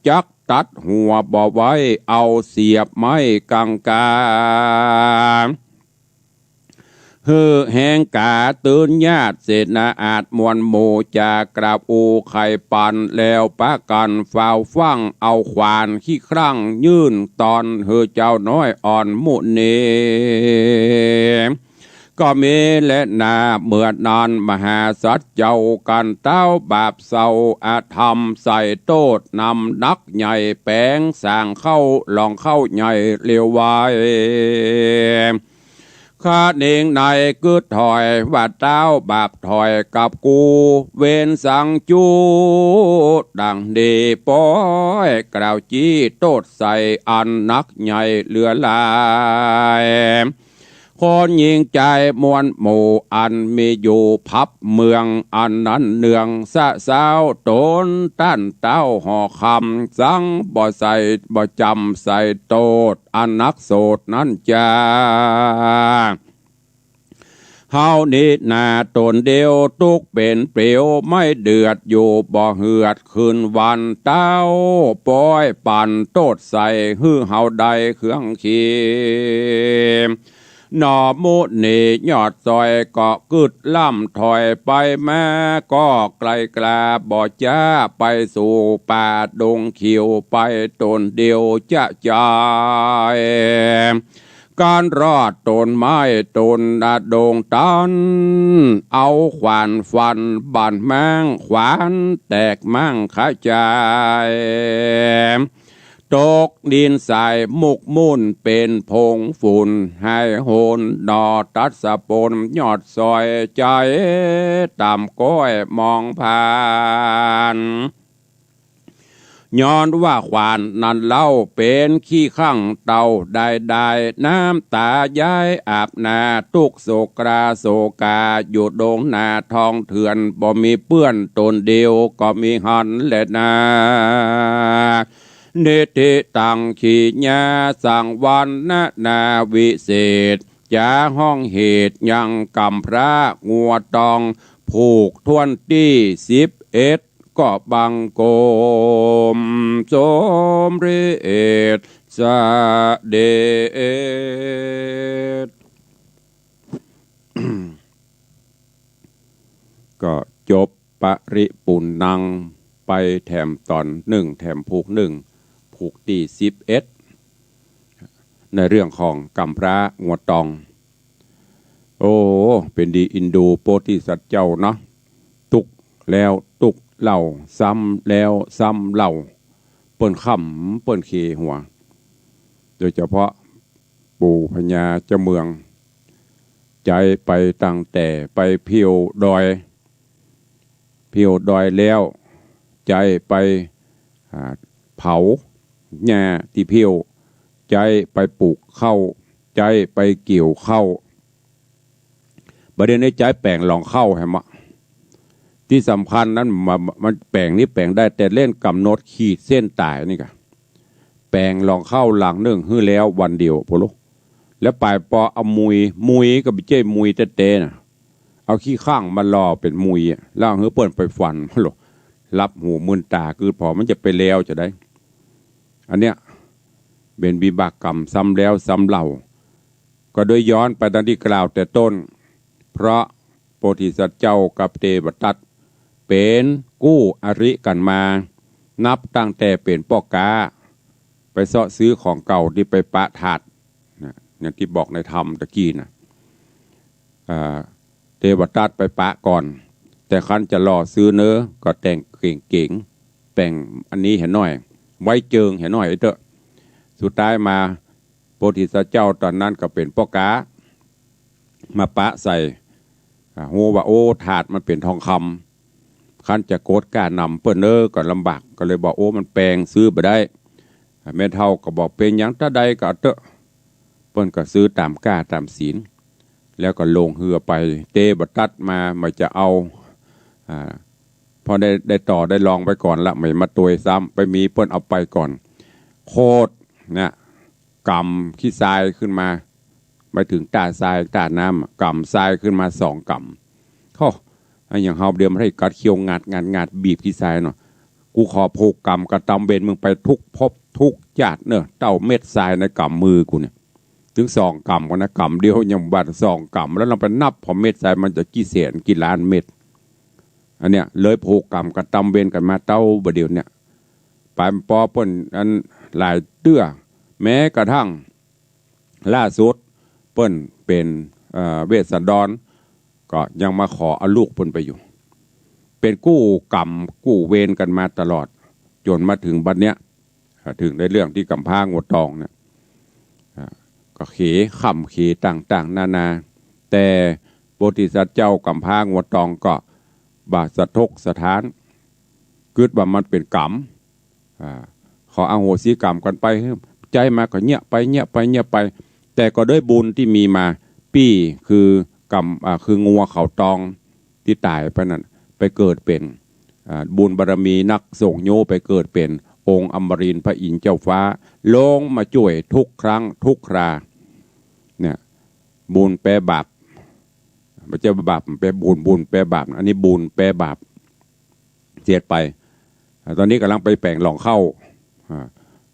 จักตัดหัวบ่ไว้ เอาเสียบไม้กังกา หื้อแฮงก๋า ตื่นญาติเสนาอาชญ์มวลหมู่ จะกราบอู้ไขปัน แล้วปากั๋นฟ้าวฟั่ง เอาขวานขี้ครั้งยื่นตอนหื้อเจ้าน้อยอ่อนมุนี ก็มีแลนา เมื่อนั้นมหาสัตว์เจ้า กั๋นเต้าบาปเศร้าอธรรม ใส่โต้ษนำหนักใหญ่ แป๋งสังเข้าหล่องเข้าใหญ่เร็วไว คะนิงในกึ๊ดถอย ว่าเต้าบาปถอยกับกู เวรสังจู้ดั่งนี้ ป๊อยกล่าวจี้โต้ษใส่ อันหนักใหญ่เหลือหลาย คนหญิงจายมวลหมู่ อันมีอยู่พับเมือง อันนั้นเนืองสะเสา ต๋นต้านเต้าหอกคำ สังบ่ใส่บ่จ๋ำใส่โต้ษ อันนักโสดนั้นจา เฮานี้นาต๋นเดียวตุ๊กเป๋นเปลวไม้เดือดอยู่บ่เหือด คืนวันเต้าป๊อยปันโต้ษใส่ หื้อเฮาได้เครื่องเคียง หน่อมุนียอดซอยก็กึ๊ดล่ำถอยไปมา ก็ไกลกล้าบ่จ๊าไปสู่ป่าดงเขียว ไปต๋นเดียวจะจาย ก้านรอดต้นไม้ต้นอะโด่งตัน เอาขวานฟันบาดแหมง ขวานแตกมั่งขะจาย ตกดินสายหมกมุ่นเป๋นผงฝุ่น หายโหนหน่อตัดสะปน ยอดสอยใจ๋ต่ำก้อยมองผ่าน ย้อนว่าขวานนั้นเล่า เป๋นขี้ข้างเต่าได้ๆ น้ำตาย้ายอาบหน้า ตุ๊กโศกราโศกา อยู่ดงนาทองเถื่อน บ่มีเปื้อนตนเดียวก็มีหั้นแลนา นิธิตัง ขีญา สังวรรณนาวิเศษ จาฮ้องเหตุยังกำพร้างัวตอง ผูกถ้วนตี้สิบเอ็ด ก็บังคมสมเร็จเสด็จ ก็จบปริปุณณังไปแถมต๋อนนึ่ง แถมผูกนึ่ง ผูกตี้สิบเอ็ด ในเรื่องของกำพร้างัวตอง โอ้ เป๋นดีอินดูโพธิสัตว์เจ้าเนาะ ตุ๊กแล้วตุ๊กเล่า ซ้ำแล้วซ้ำเล่า เปิ้นค่ำเปิ้นเขหัว โดยเฉพาะปู่พญาเจ้าเมือง ใจ๊ไปตั้งแต่ไปเผี้ยวดอย เผี้ยวดอยแล้ว ใจ๊ไป อ่า เผาหญ้าตี้เผี้ยว ใจ๊ไปปลูกข้าว ใจ๊ไปเกี่ยวข้าว บ่าเดี่ยวนี้ใจ๊แป๋งหลองข้าวแหมอะ ตี้สำคัญนั้น มัน มันแป๋งนี่แป๋งได้ แต่เล่นก๋ำหนดขีดเส้นต๋ายนี่ก่ะ แป๋งหลองข้าวหลังนึ่งหื้อแล้ววันเดียวโผล่ แล้วป๋ายปอเอามุย มุยก็บ่ใจ้มุยแต๊ๆ น่ะ เอาขี้ข้างมาหล่อเป๋นมุยอะ แล้วหื้อเปิ้นไปฟันโผล่ หลับหูมึนต๋า คือผ่อมันจะไปแล้วจะใด อันเนี้ยเป๋นวิบากกรรมซ้ำแล้วซ้ำเล่า ก็โดยย้อนไปดังตี้กล่าวแต่ต้น เพราะโพธิสัตว์เจ้ากับเตวทัตตะ เป๋นกู้อริกั๋นมา นับตั้งแต่เป๋นป้อก๊า ไปเซาะซื้อของเก่าตี้ไปปะถาด นะ อย่างตี้บอกในธรรมตะกี้น่ะ อ่า เตวทัตตะไปปะก่อน แต่คันจะหล่อซื้อเน้อ ก็แต่งเก๋งๆ แต่งอันนี้เหียหน่อย ไว้เจิงเหียหน่อยเต๊อะ สุดท้ายมา โพธิสัตว์เจ้าต๋อนนั้นก็เป๋นป้อก๊า มาปะใส่ อ่า ฮู้ว่า โอ้ ถาดมันเป๋นทองคำ คันจะโกรธกล้านำเปิ้นเน้อ ก็ลำบาก ก็เลยบอก โอ้ มันแปง ซื้อบ่ได้ อ่า แม่เฒ่าก็บอก เป๋นหยังตาใดก็เอาเต๊อะ เปิ้นก็ซื้อต๋ามกล้าต๋ามศีล แล้วก็ลงเฮือไป เตวทัตตะมา บ่าจะเอา อ่า พอได้ ได้ต่อได้รองไปก่อนละ บ่ามาตวยซ้ำ ไปมีเปิ้นเอาไปก่อน โคตรนะ ก๋ำขี้ทรายขึ้นมา ไปเถิงต้าทรายต้าน้ำอะ ก๋ำทรายขึ้นมาสองก๋ำ โธ่ อะหยังเฮาเดี๋ยวมันหื้อกัดเขี้ยวงัดงัดงัด บีบขี้ทรายเนาะ กูขอผูกก๋รรมกระตำเวรมึงไปทุกภพทุกจาติเน่อ เต้าเม็ดทรายในก๋ำมือกูเนี่ย เถิงสองก๋ำก่อนนะ ก๋ำเดียวยังบ่า สองก๋ำ แล้วลองไปนับผ่อเม็ดทรายมันจะกี่แสนกี่ล้านเม็ด อันเนี้ยเลยผูกก๋รรมกระตำเวรกั๋นมาเต้าบ่าเดี่ยวเนี่ย ป๋ายปอเปิ้นอันหลายเตื้อ แม้กระทั่ง ล่าสุดเปิ้นเป๋น เอ่อ เวสสันดร ก็ยังมาขอเอาลูกเปิ้นไปอยู่ เป๋นกู้ก๋รรมกู้เวรกั๋นมาตลอด จ๋นมาเถิงบัดเนี้ย อ่า เถิงในเรื่องตี้กำพร้างัวตองเนี่ย อ่า ก็เข ค่ำเขต่างๆ นานา แต่โพธิสัตว์เจ้ากำพร้างัวตองก็บ่าสะทกสะท้าน กึ๊ดว่ามันเป๋นก๋รรม อ่า ขออโหสิก๋รรมกั๋นไป ใจ๊มาก็เยียะไป เยียะไป เยียะไป แต่ก็ด้วยบุญตี้มีมา ปี้คือก๋รรม อ่า คืองัวเขาตองตี้ต๋ายไปนั้น ไปเกิดเป๋น อ่า บุญบารมีนักส่งโยไปเกิดเป๋นองค์อมรินทร์พระอินทร์เจ้าฟ้า ลงมาจ้วยทุกครั้งทุกครา เนี่ย บุญแปบาป บ่ใจ้บาปแปบุญ บุญแปบาป อันนี้บุญแปบาป เสียไป อ่า ต๋อนนี้ก่ำลังไปแป๋งหลองข้าว อ่า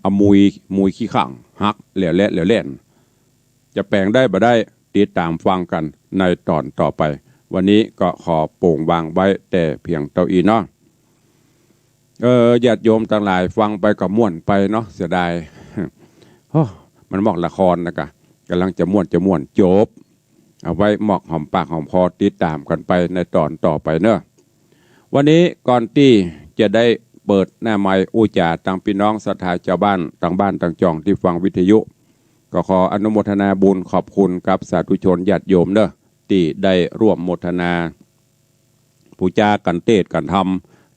เอามุย มุยขี้ข้างหักแหล่วแหละแหล่วแหล่น จะแป๋งได้บ่ได้ ติดต๋ามฟังกั๋นในต๋อนต่อไป วันนี้ก็ขอโป่งวางไว้แต่เพียงเต้าอี้เนาะ เออ ญาติโยมตังหลายฟังไปก็ม่วนไปเนาะ เสียดาย โอ้ มันเหมือนละครนะกะ ก่ำลังจะม่วนจะม่วน จบ เอาไว้มอกหอมปากหอมคอ ติดต๋ามกั๋นไปในต๋อนต่อไปเนาะ วันนี้ก่อนตี้จะได้เปิดหน้าไมค์อู้จ๋าตังปี้น้องศรัทธาจาวบ้านตังบ้านตังจ่องตี้ฟังวิทยุ ก็ขออนุโมทนาบุญขอบคุณกับสาธุชนญาติโยมเนาะ ตี้ได้ร่วมโมทนา ปู๋จากั๋นเตศน์กั๋นธรรม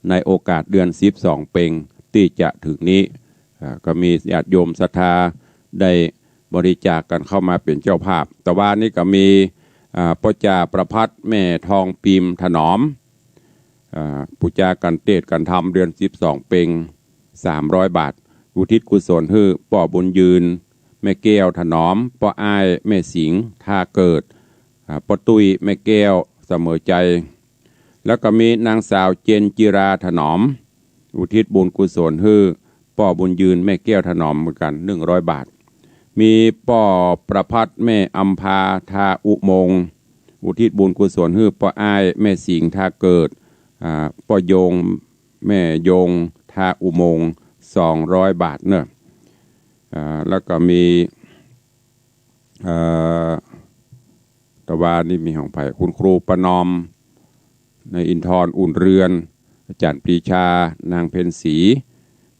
ในโอกาสเดือนสิบสองเป็งตี้จะเถิงนี้ อ่า ก็มีญาติโยมศรัทธาได้บริจาคกั๋นเข้ามาเป๋นเจ้าภาพ ตะวานี้ก็มี อ่า ป้อจ่าประภัสแม่ทองปิมถนอม อ่า ปู๋จากั๋นเตศน์กั๋นธรรมเดือนสิบสองเป็ง สามร้อยบาท อุทิศกุศลหื้อป้อบุญยืน แม่แก้วถนอม ป้ออ้ายแม่สิงห์ ท่าเกิด อ่า ป้อตุ้ยแม่แก้วเสมอใจ แล้วก็มีนางสาวเจนจิราถนอม อุทิศบุญกุศลหื้อป้อบุญยืน แม่แก้วถนอมเหมือนกั๋น หนึ่งร้อยบาท มีป้อประภัสแม่อำภา ท่าอุโมงค์ อุทิศบุญกุศลหื้อป้ออ้ายแม่สิงห์ ท่าเกิด อ่า ป้อยง แม่ยง ท่าอุโมงค์ สองร้อยบาทเนาะ อ่า แล้วก็มี เอ่อ ตะวานี้มีของใผ คุณครูประนอม นายอินทร์ อุ่นเรือน อาจ๋ารย์ปรีชา นางเพ็ญศรี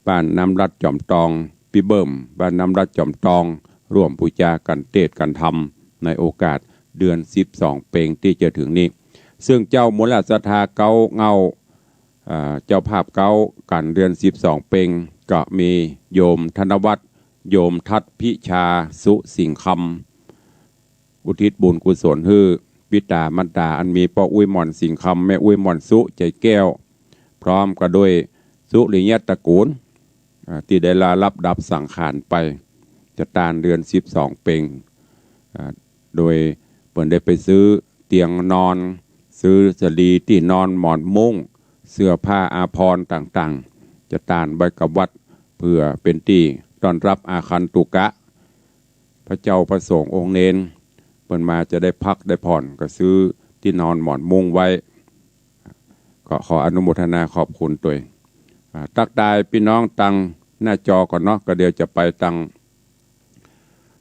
บ้านน้ำรัดจ๋อมตอง ปี้เบิ่ม บ้านน้ำรัดจ๋อมตอง ร่วมปู๋จากั๋นเตศน์กั๋นธรรมในโอกาสเดือนสิบสองเป็งตี้จะเถิงนี้ ซึ่งเจ้ามูลศรัทธาเก๊าเง่า อ่า เจ้าภาพเก๊ากั๋นเดือนสิบสองเป็ง ก็มีโยมธนวัฒน์ โยมทัศน์พิชา สุสิงห์คำ อุทิศบุญกุศลหื้อปิต๋ามารดา อันมีป้ออุ๊ยหม่อนสิงห์คำ แม่อุ๊ยหม่อนสุ ใจ๋แก้ว พร้อมก็ด้วยสุริยะตระกูล อ่า ตี้ได้ลาลับดับสังขารไป จะตานเดือนสิบสองเป็ง อ่า โดยเปิ้นได้ไปซื้อเตียงนอน ซื้อสะดี ตี้นอน หมอนมุ้ง เสื้อผ้าอาภรณ์ต่างๆ จะตานไว้กับวัด เพื่อเป๋นตี้ต้อนฮับอาคันตุกะ พระเจ้าพระสงฆ์องค์เณร เปิ้นมาจะได้พักได้ผ่อน ก็ซื้อตี้นอนหมอนมุ้งไว้ ก็ขออนุโมทนาขอบคุณตวย อ่า ตั๊กตายปี้น้องตังหน้าจอก่อนเนาะ ก็เดี๋ยวจะไปตัง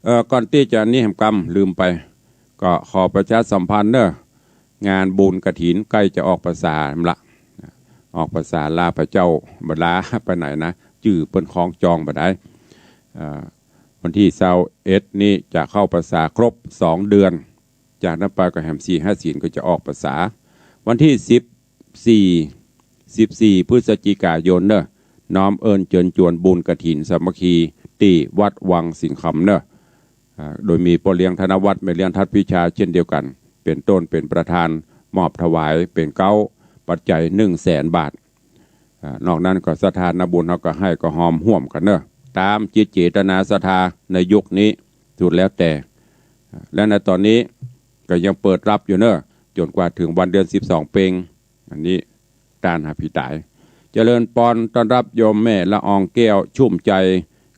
เอ่อ ก่อนตี้จะนี้แหมกำ ลืมไป ก็ขอประชาสัมพันธ์เนาะ งานบุญกฐินใก้จะออกพรรษาละ ออกพรรษาลาพระเจ้า บ่ลาไปไหนนะ จื้อเปิ้นคล้องจองบ่ได้ เอ่อ วันตี้ซาวเอ็ดนี้จะเข้าพรรษาครบสองเดือน จากนั้นไปก็แหมสี่ห้าศีลก็จะออกพรรษา วันตี้สิบสี่ สิบสี่พฤศจิกายนเนาะ น้อมเอิญเจิญจวนบุญกฐินสามัคคีตี้วัดวังสิงห์คำเนาะ อ่า โดยมีป้อเลี้ยงธนวัฒน์ แม่เลี้ยงทัศน์พิชาเช่นเดียวกั๋น เป๋นต้นเป๋นประธาน มอบถวายเป๋นเก๊า ปัจจัยหนึ่งแสนบาท อ่า นอกนั้นก็ศรัทธาญาติบุญเฮาก็ให้ก็ฮอมฮ่วมกั๋นเนาะ ต๋ามจิตเจตนาศรัทธาในยุคนี้ สุดแล้วแต่ อ่า และในต๋อนนี้ก็ยังเปิดฮับอยู่เนาะ จ๋นกว่าเถิงวันเดือนสิบสองเป็ง อันนี้ต้านหาผีต๋าย เจริญปอนต้อนฮับโยมแม่ละอองแก้วชุ่มใจ๋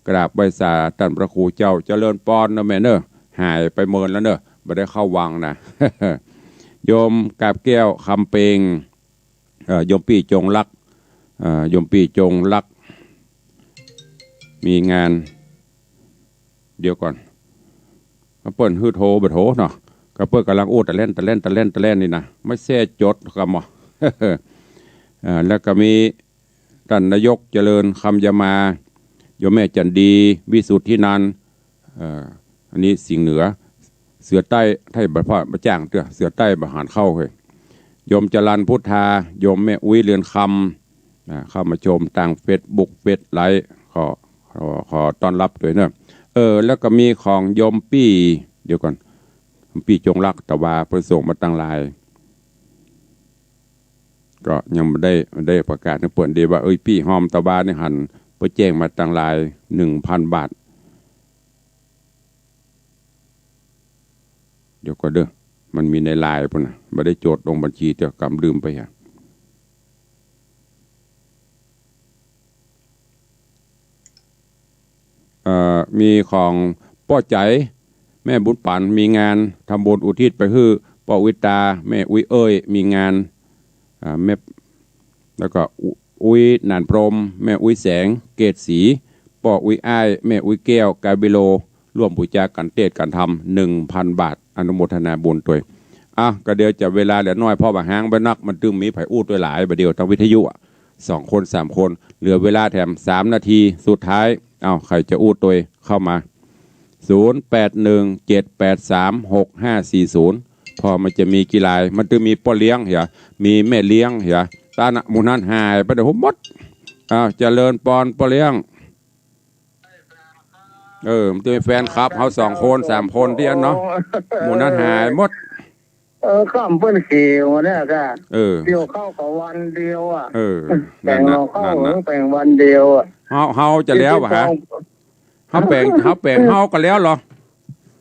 กราบไหว้สาต้านพระครูเจ้า เจริญปอนเนาะแม่เนาะ หายไปเมินแล้วเนาะ บ่ได้เข้าวังนะ โยมกาบแก้วคำเปง เอ่อ โยมปี้จงรัก เอ่อ โยมปี้จงรัก มีงาน เดี๋ยวก่อน ก็เปิ้นหื้อโทรบ่โทรเนาะ ก็เปิ้นก่ำลังอู้ตะแล่น ตะแล่น ตะแล่น ตะแล่นนี่นะ ไม่แซ่จดกำบ่ เอ่อ แล้วก็มีต้านนายกเจริญคำยามา โยมแม่จันดี วิสุทธินันท์ เอ่อ อันนี้สิงห์เหนือ เสือใต้ ไทยบ่พอ บ่จ้างเตื้อ เสือใต้บ่หานเข้าเฮ้ย โยมจรัญพุทธา โยมแม่อุ๊ยเรือนคำ อ่า เข้ามาชมตางเฟซบุ๊ก เฟซไลฟ์ ขอ ขอ ขอต้อนฮับตวยเนาะ เออ แล้วก็มีของโยมปี้ เดี๋ยวก่อน ปี้จงรัก ตะวาเปิ้นส่งมาตังไลน์ ก็ยังบ่ได้ ได้ประกาศหื้อเปิ้นดีว่า เอ้ย ปี้ฮอมตะวานี่หัน เปิ้นแจ้งมาตังไลน์ หนึ่งพันบาท เดี๋ยวก่อนเด้อ มันมีในไลน์พุ้นนะ บ่ได้จดลงบัญชีเตื้อ กำลืมไปฮะ เอ่อ มีของป้อใจ๋ แม่บุญปั๋น มีงานทำบุญอุทิศไปหื้อป้ออุ๊ยตา แม่อุ๊ยเอ้ย มีงาน อ่า แม่ แล้วก็อุ อุ๊ยหนานพรหม แม่อุ๊ยแสง เกตศรี ป้ออุ๊ยอ้าย แม่อุ๊ยแก้ว กาบิโล ร่วมบูชากั๋นเตศน์กั๋นธรรม หนึ่งพันบาท อนุโมทนาบุญตวย อ่ะ ก็เดี๋ยวจะเวลาเหลือน้อย เพราะบ่าฮ้างไปนัก มันตึงมีใผอู้ตวยหลาย บ่าเดี่ยวตางวิทยุอะ สองคนสามคน เหลือเวลาแถมสามนาทีสุดท้าย เอ้า ใผจะอู้ตวยเข้ามา ศูนย์แปดหนึ่งเจ็ดแปดสามหกห้าสี่ศูนย์ พอมันจะมีกี่ราย มันตึงมีป้อเลี้ยงเหีย มีแม่เลี้ยงเหีย ตานะ หมู่นั้นหายไปเดี๋ยวหมด อ้าว เจริญปอนป้อเลี้ยง เออ มันตึงมีแฟนคลับเฮาสองคนสามคนตี้อั้นเนาะ หมู่นั้นหายหมด เออ ก้ำเปิ้นเขียวเนี่ยกะ เออ เกี่ยวข้าวกับวันเดียวอะ เออ แบ่ง นั่นน่ะ เอาข้าว นั่นน่ะ แบ่งวันเดียวอะ เฮา เฮาจะแล้วบ่าฮะ เฮาแบ่ง เฮาแบ่ง เฮาก็แล้วเหรอ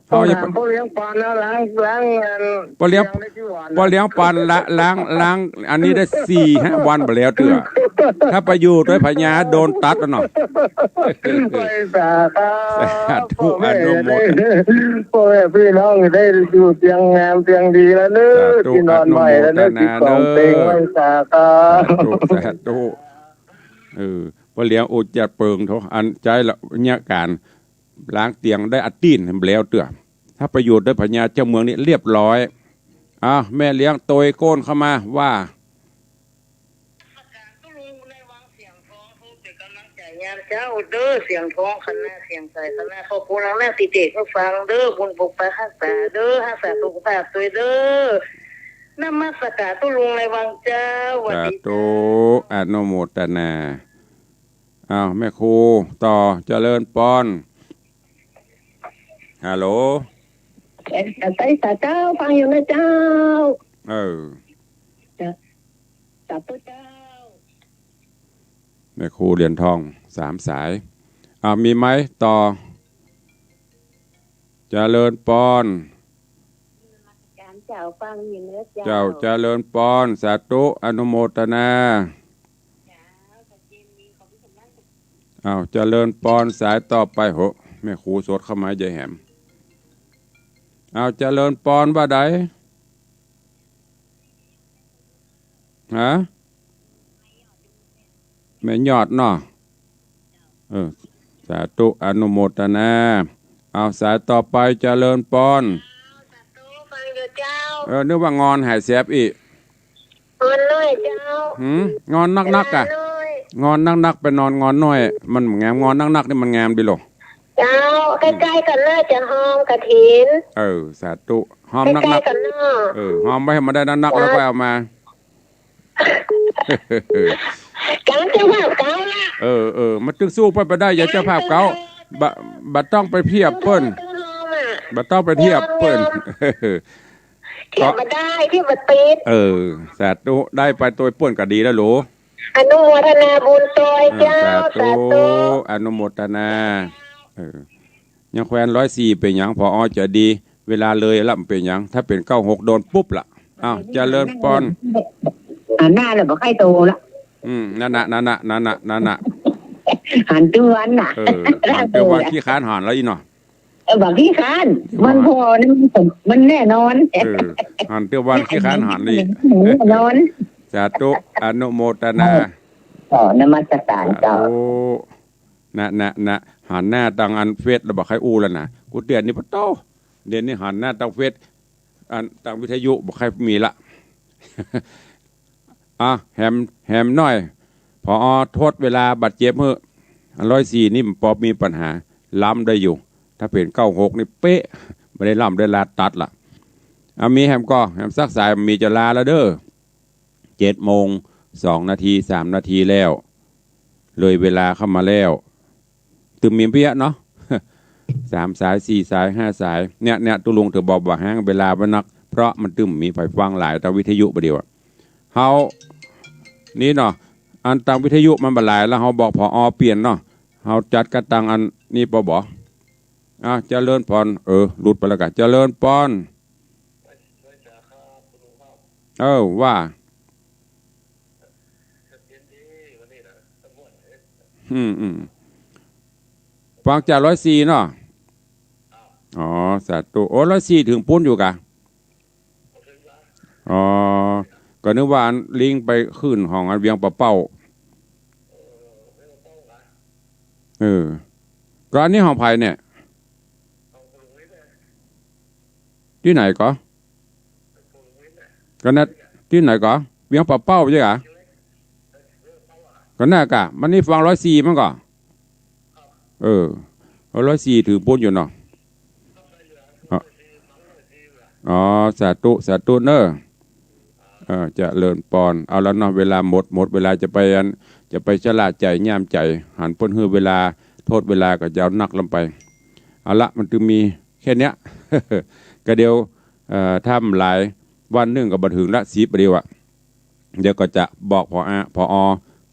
เฮาจะ ต้องถามป้อเลี้ยงปอนนะ ล้าง ล้างอัน ป้อเลี้ยง เตียงได้กี่วันนะ ป้อเลี้ยงปอนละ ล้าง ล้าง อันนี้ได้สี่ห้าวันบ่แล้วเตื้อ ถ้าไปอยู่ตวยผญาโดนตัดแล้วเนาะ ไปสาขา สาธุ อนุโมทนา พ่อแม่พี่น้องได้อยู่เตียงงามเตียงดีแล้วเน้อ สาธุ ตี้นอนใหม่แล้วเน้อ อนุโมทนา ตี้สองเตียง เน้อ ไปสาขา สาธุ สาธุ เออ ป้อเลี้ยงโอจะเปิงโถ อันใจ๊ละเนี่ยก๋านล้างเตียงได้อาตี้นแล้วเตื้อ ถ้าไปอยู่ตวยผญาเจ้าเมืองนี่เรียบร้อย อ่ะ แม่เลี้ยงตวยโก้นเข้ามาว่า ประกาศตุ๊ลุงในวังเสียงทอง ผู้เป๋นก๋ำลังใจ๋ยามเจ๊าเด้อ เสียงทองคณะ เสียงใสคณะ ขอบคุณนักๆ ตี้เตะหื้อฟังเด้อ บุญปกปักฮักษาเด้อ ฮักษาสุขภาพตวยเด้อ นมัสการตุ๊ลุงในวังเจ้า สวัสดีเจ้า สาธุ อนุโมทนา อ้าว แม่ครูต่อ เจริญปอน ฮัลโหล เอ่อ สาธุเจ้า ฟังอยู่นะเจ้า เออ เอ่อ สาธุเจ้า แม่ครูเหรียญทอง สามสาย อ่า มีไหมต่อ เจริญปอน เจ้า ฟังอยู่นะเจ้า เจ้า เจริญปอน สาธุ อนุโมทนา เจ้า อ้าว เจริญปอน สายต่อไป โห แม่ครูสดเข้ามา ยายแหม อ้าว เจริญปอน ว่าใด ฮะ แม่ยอดเนาะ เออ สาธุ อนุโมทนา อ้าว สายต่อไป เจริญปอน สาธุ ฟังอยู่เจ้า เออ นึกว่างอนหายแสบอี้ งอนน้อยเจ้า หืม งอนนักๆ อะ เวลาน้อย งอนนักๆ ไปนอนงอนน้อย มันบ่งาม งอนนักๆ นี่มันงามดีโล เจ้า ใก้ๆ กั๋นเน้อ จะฮอมกฐิน เออ สาธุ ฮอมนักๆ ใก้ๆ กั๋นเนาะ เออ ฮอมไว้หื้อมันได้นักๆ แล้วก็เอามา เจ้า เจ้าภาพเก๊าละ เออ เออ มันตึงสู้เปิ้นบ่ได้ อย่าเจ้าภาพเก๊า บ่ บ่ต้องไปเทียบเปิ้น ตึงฮอมอะ บ่ต้องไปเทียบเปิ้น เทียบบ่ได้ เทียบบ่ติด เออ สาธุ ได้ไปตวยเปิ้นก็ดีแล้วโหล อนุโมทนาบุญตวย เออ เจ้า สาธุ สาธุ อนุโมทนา เออ ยังแควนร้อยสี่เป๋นหยัง ผอ จะดี เวลาเลยละมันเป๋นหยัง ถ้าเป๋นเก้าหกโดนปุ๊บละ อ้าว เจริญปอน หันหน้าแล้วบ่ใค่โตละ อืม นั่นน่ะ นั่นน่ะ นั่นน่ะ นั่นน่ะ หันตวยวันน่ะ เออ หันตวยวัน ขี้คร้านหันแล้วอี้เนาะ เออ บ่ขี้คร้าน มันผ่อนี่มัน มันแน่นอน เออ หันตวยวัน ขี้คร้านหันนี่ แน่นอน สาธุ อนุโมทนา ขอนมัสการเจ้า สาธุ นะ นะ นะ หันหน้าตางอันเฟซแล้วบ่ใค่อู้แล้วนะ กูเตี้ยนี่ปะโต้ เดี๋ยวนี้หันหน้าตางเฟซ อันตางวิทยุบ่ใค่มีละ อ่ะ แหม แหมหน้อย ผอ ทดเวลาบาดเจ็บหื้อ อันร้อยสี่นี่มันปอมีปัญหา ล้ำได้อยู่ ถ้าเป๋นเก้าหกนี่เป๊ะ บ่ได้ล้ำได้ลาดตัดละ อ่ะ มีแหมก่อ แหมสักสาย มีจะลาแล้วเด้อ เจ็ดโมงสองนาที สามนาทีแล้ว เลยเวลาเข้ามาแล้ว ตึงมีเปี้ยเนาะ สามสาย สี่สาย ห้าสาย เนี่ย เนี่ย ตุ๊ลุงเถิงบอกบ่าฮ้างเวลาไว้นัก เพราะมันตึงมีใผฟังหลายตางวิทยุบ่าเดี่ยวอะ เฮา นี่เนาะ อันตางวิทยุมันบ่หลายแล้ว เฮาบอก ผอ เปลี่ยนเนาะ เฮาจัดกั๋นตางอันนี้ปอบ่ อ่ะ เจริญปอน เออ หลุดไปแล้วกะ เจริญปอน เออ ว่า อืม อืม ฟังจากร้อยสี่เนาะ อ๋อ สาธุ โอ้ ร้อยสี่เถิงปู๊นอยู่กะ อ๋อ ก็นึกว่าอันลิงก์ไปขึ้นของอันเวียงป่าเป้า เออ ก็อันนี้ของใผเนี่ย ตี้ไหนก่อ ก็นั่น ตี้ไหนก่อ เวียงป่าเป้าใจ้ก่ะ ก็นั่นก่ะ มันนี่ฟังร้อยสี่มันก่อ เออ ร้อยสี่ถือปู๊นอยู่เนาะ อ๋อ อ๋อ สาธุ สาธุเน่อ เออ เจริญปอน เอาละเนาะ เวลาหมด หมดเวลาจะไปอัน จะไปชะล่าใจ๋ ย่ามใจ๋ หันเปิ้นหื้อเวลา โทษเวลาก็ยาวนักลำไป เอาละ มันตึงมีแค่เนี้ย ก็เดี๋ยว เอ่อ ถ้ามันหลาย วันนึ่งก็บ่เถิงละ สิบ เดี๋ยวอะ เดี๋ยวก็จะบอก ผอ ผอ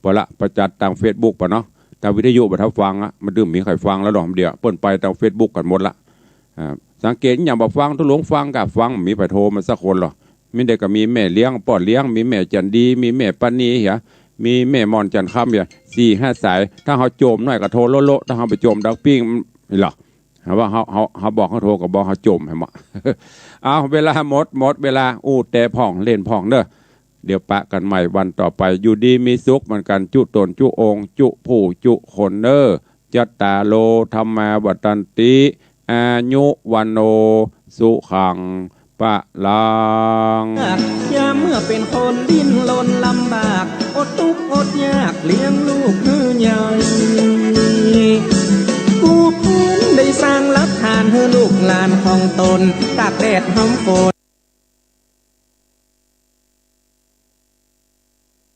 ปอละ ประจัดตางเฟซบุ๊กปะเนาะ ตางวิทยุบ่ทันฟังอะ มันตึงมีใผฟังแล้วดอก เดี๋ยวเปิ้นไปตางเฟซบุ๊กกั๋นหมดละ อ่า สังเกตอย่างบ่ฟัง ถ้าหลวงฟังก็ฟัง บ่มีใผโทรมาสักคนหรอก มีแต่ก็มีแม่เลี้ยง ป้อเลี้ยง มีแม่จันดี มีแม่ปานีเหีย มีแม่ม่อนจันทร์คำเหีย สี่ห้าสาย ถ้าเฮาโจมหน่อยก็โทรโละๆ ถ้าเฮาบ่โจมดักปิ้ง นี่หรอ เฮาว่าเฮา เฮา เฮาบอกเฮาโทรก็บอกเฮาโจมหั้นบ่ เอา เวลาหมด หมดเวลา อู้แต่พ่องเล่นพ่องเน่อ เดี๋ยวปะกั๋นใหม่วันต่อไป อยู่ดีมีสุขเหมือนกั๋น จุ๊ต๋นจุ๊องค์ จุ๊ผู้จุ๊คนเน่อ จัตตาโร ธัมมา วัฑฒันติ อายุ วัณโณ สุขัง พลัง ยามเมื่อเป๋นคนดิ้นรนลำบาก อดตุ๊กข์อดยากเลี้ยงลูกหื้อใหญ่ กู้เพิ่นได้สร้างหลักฐานหื้อลูกหลานของต๋น ตากแดดหำฝน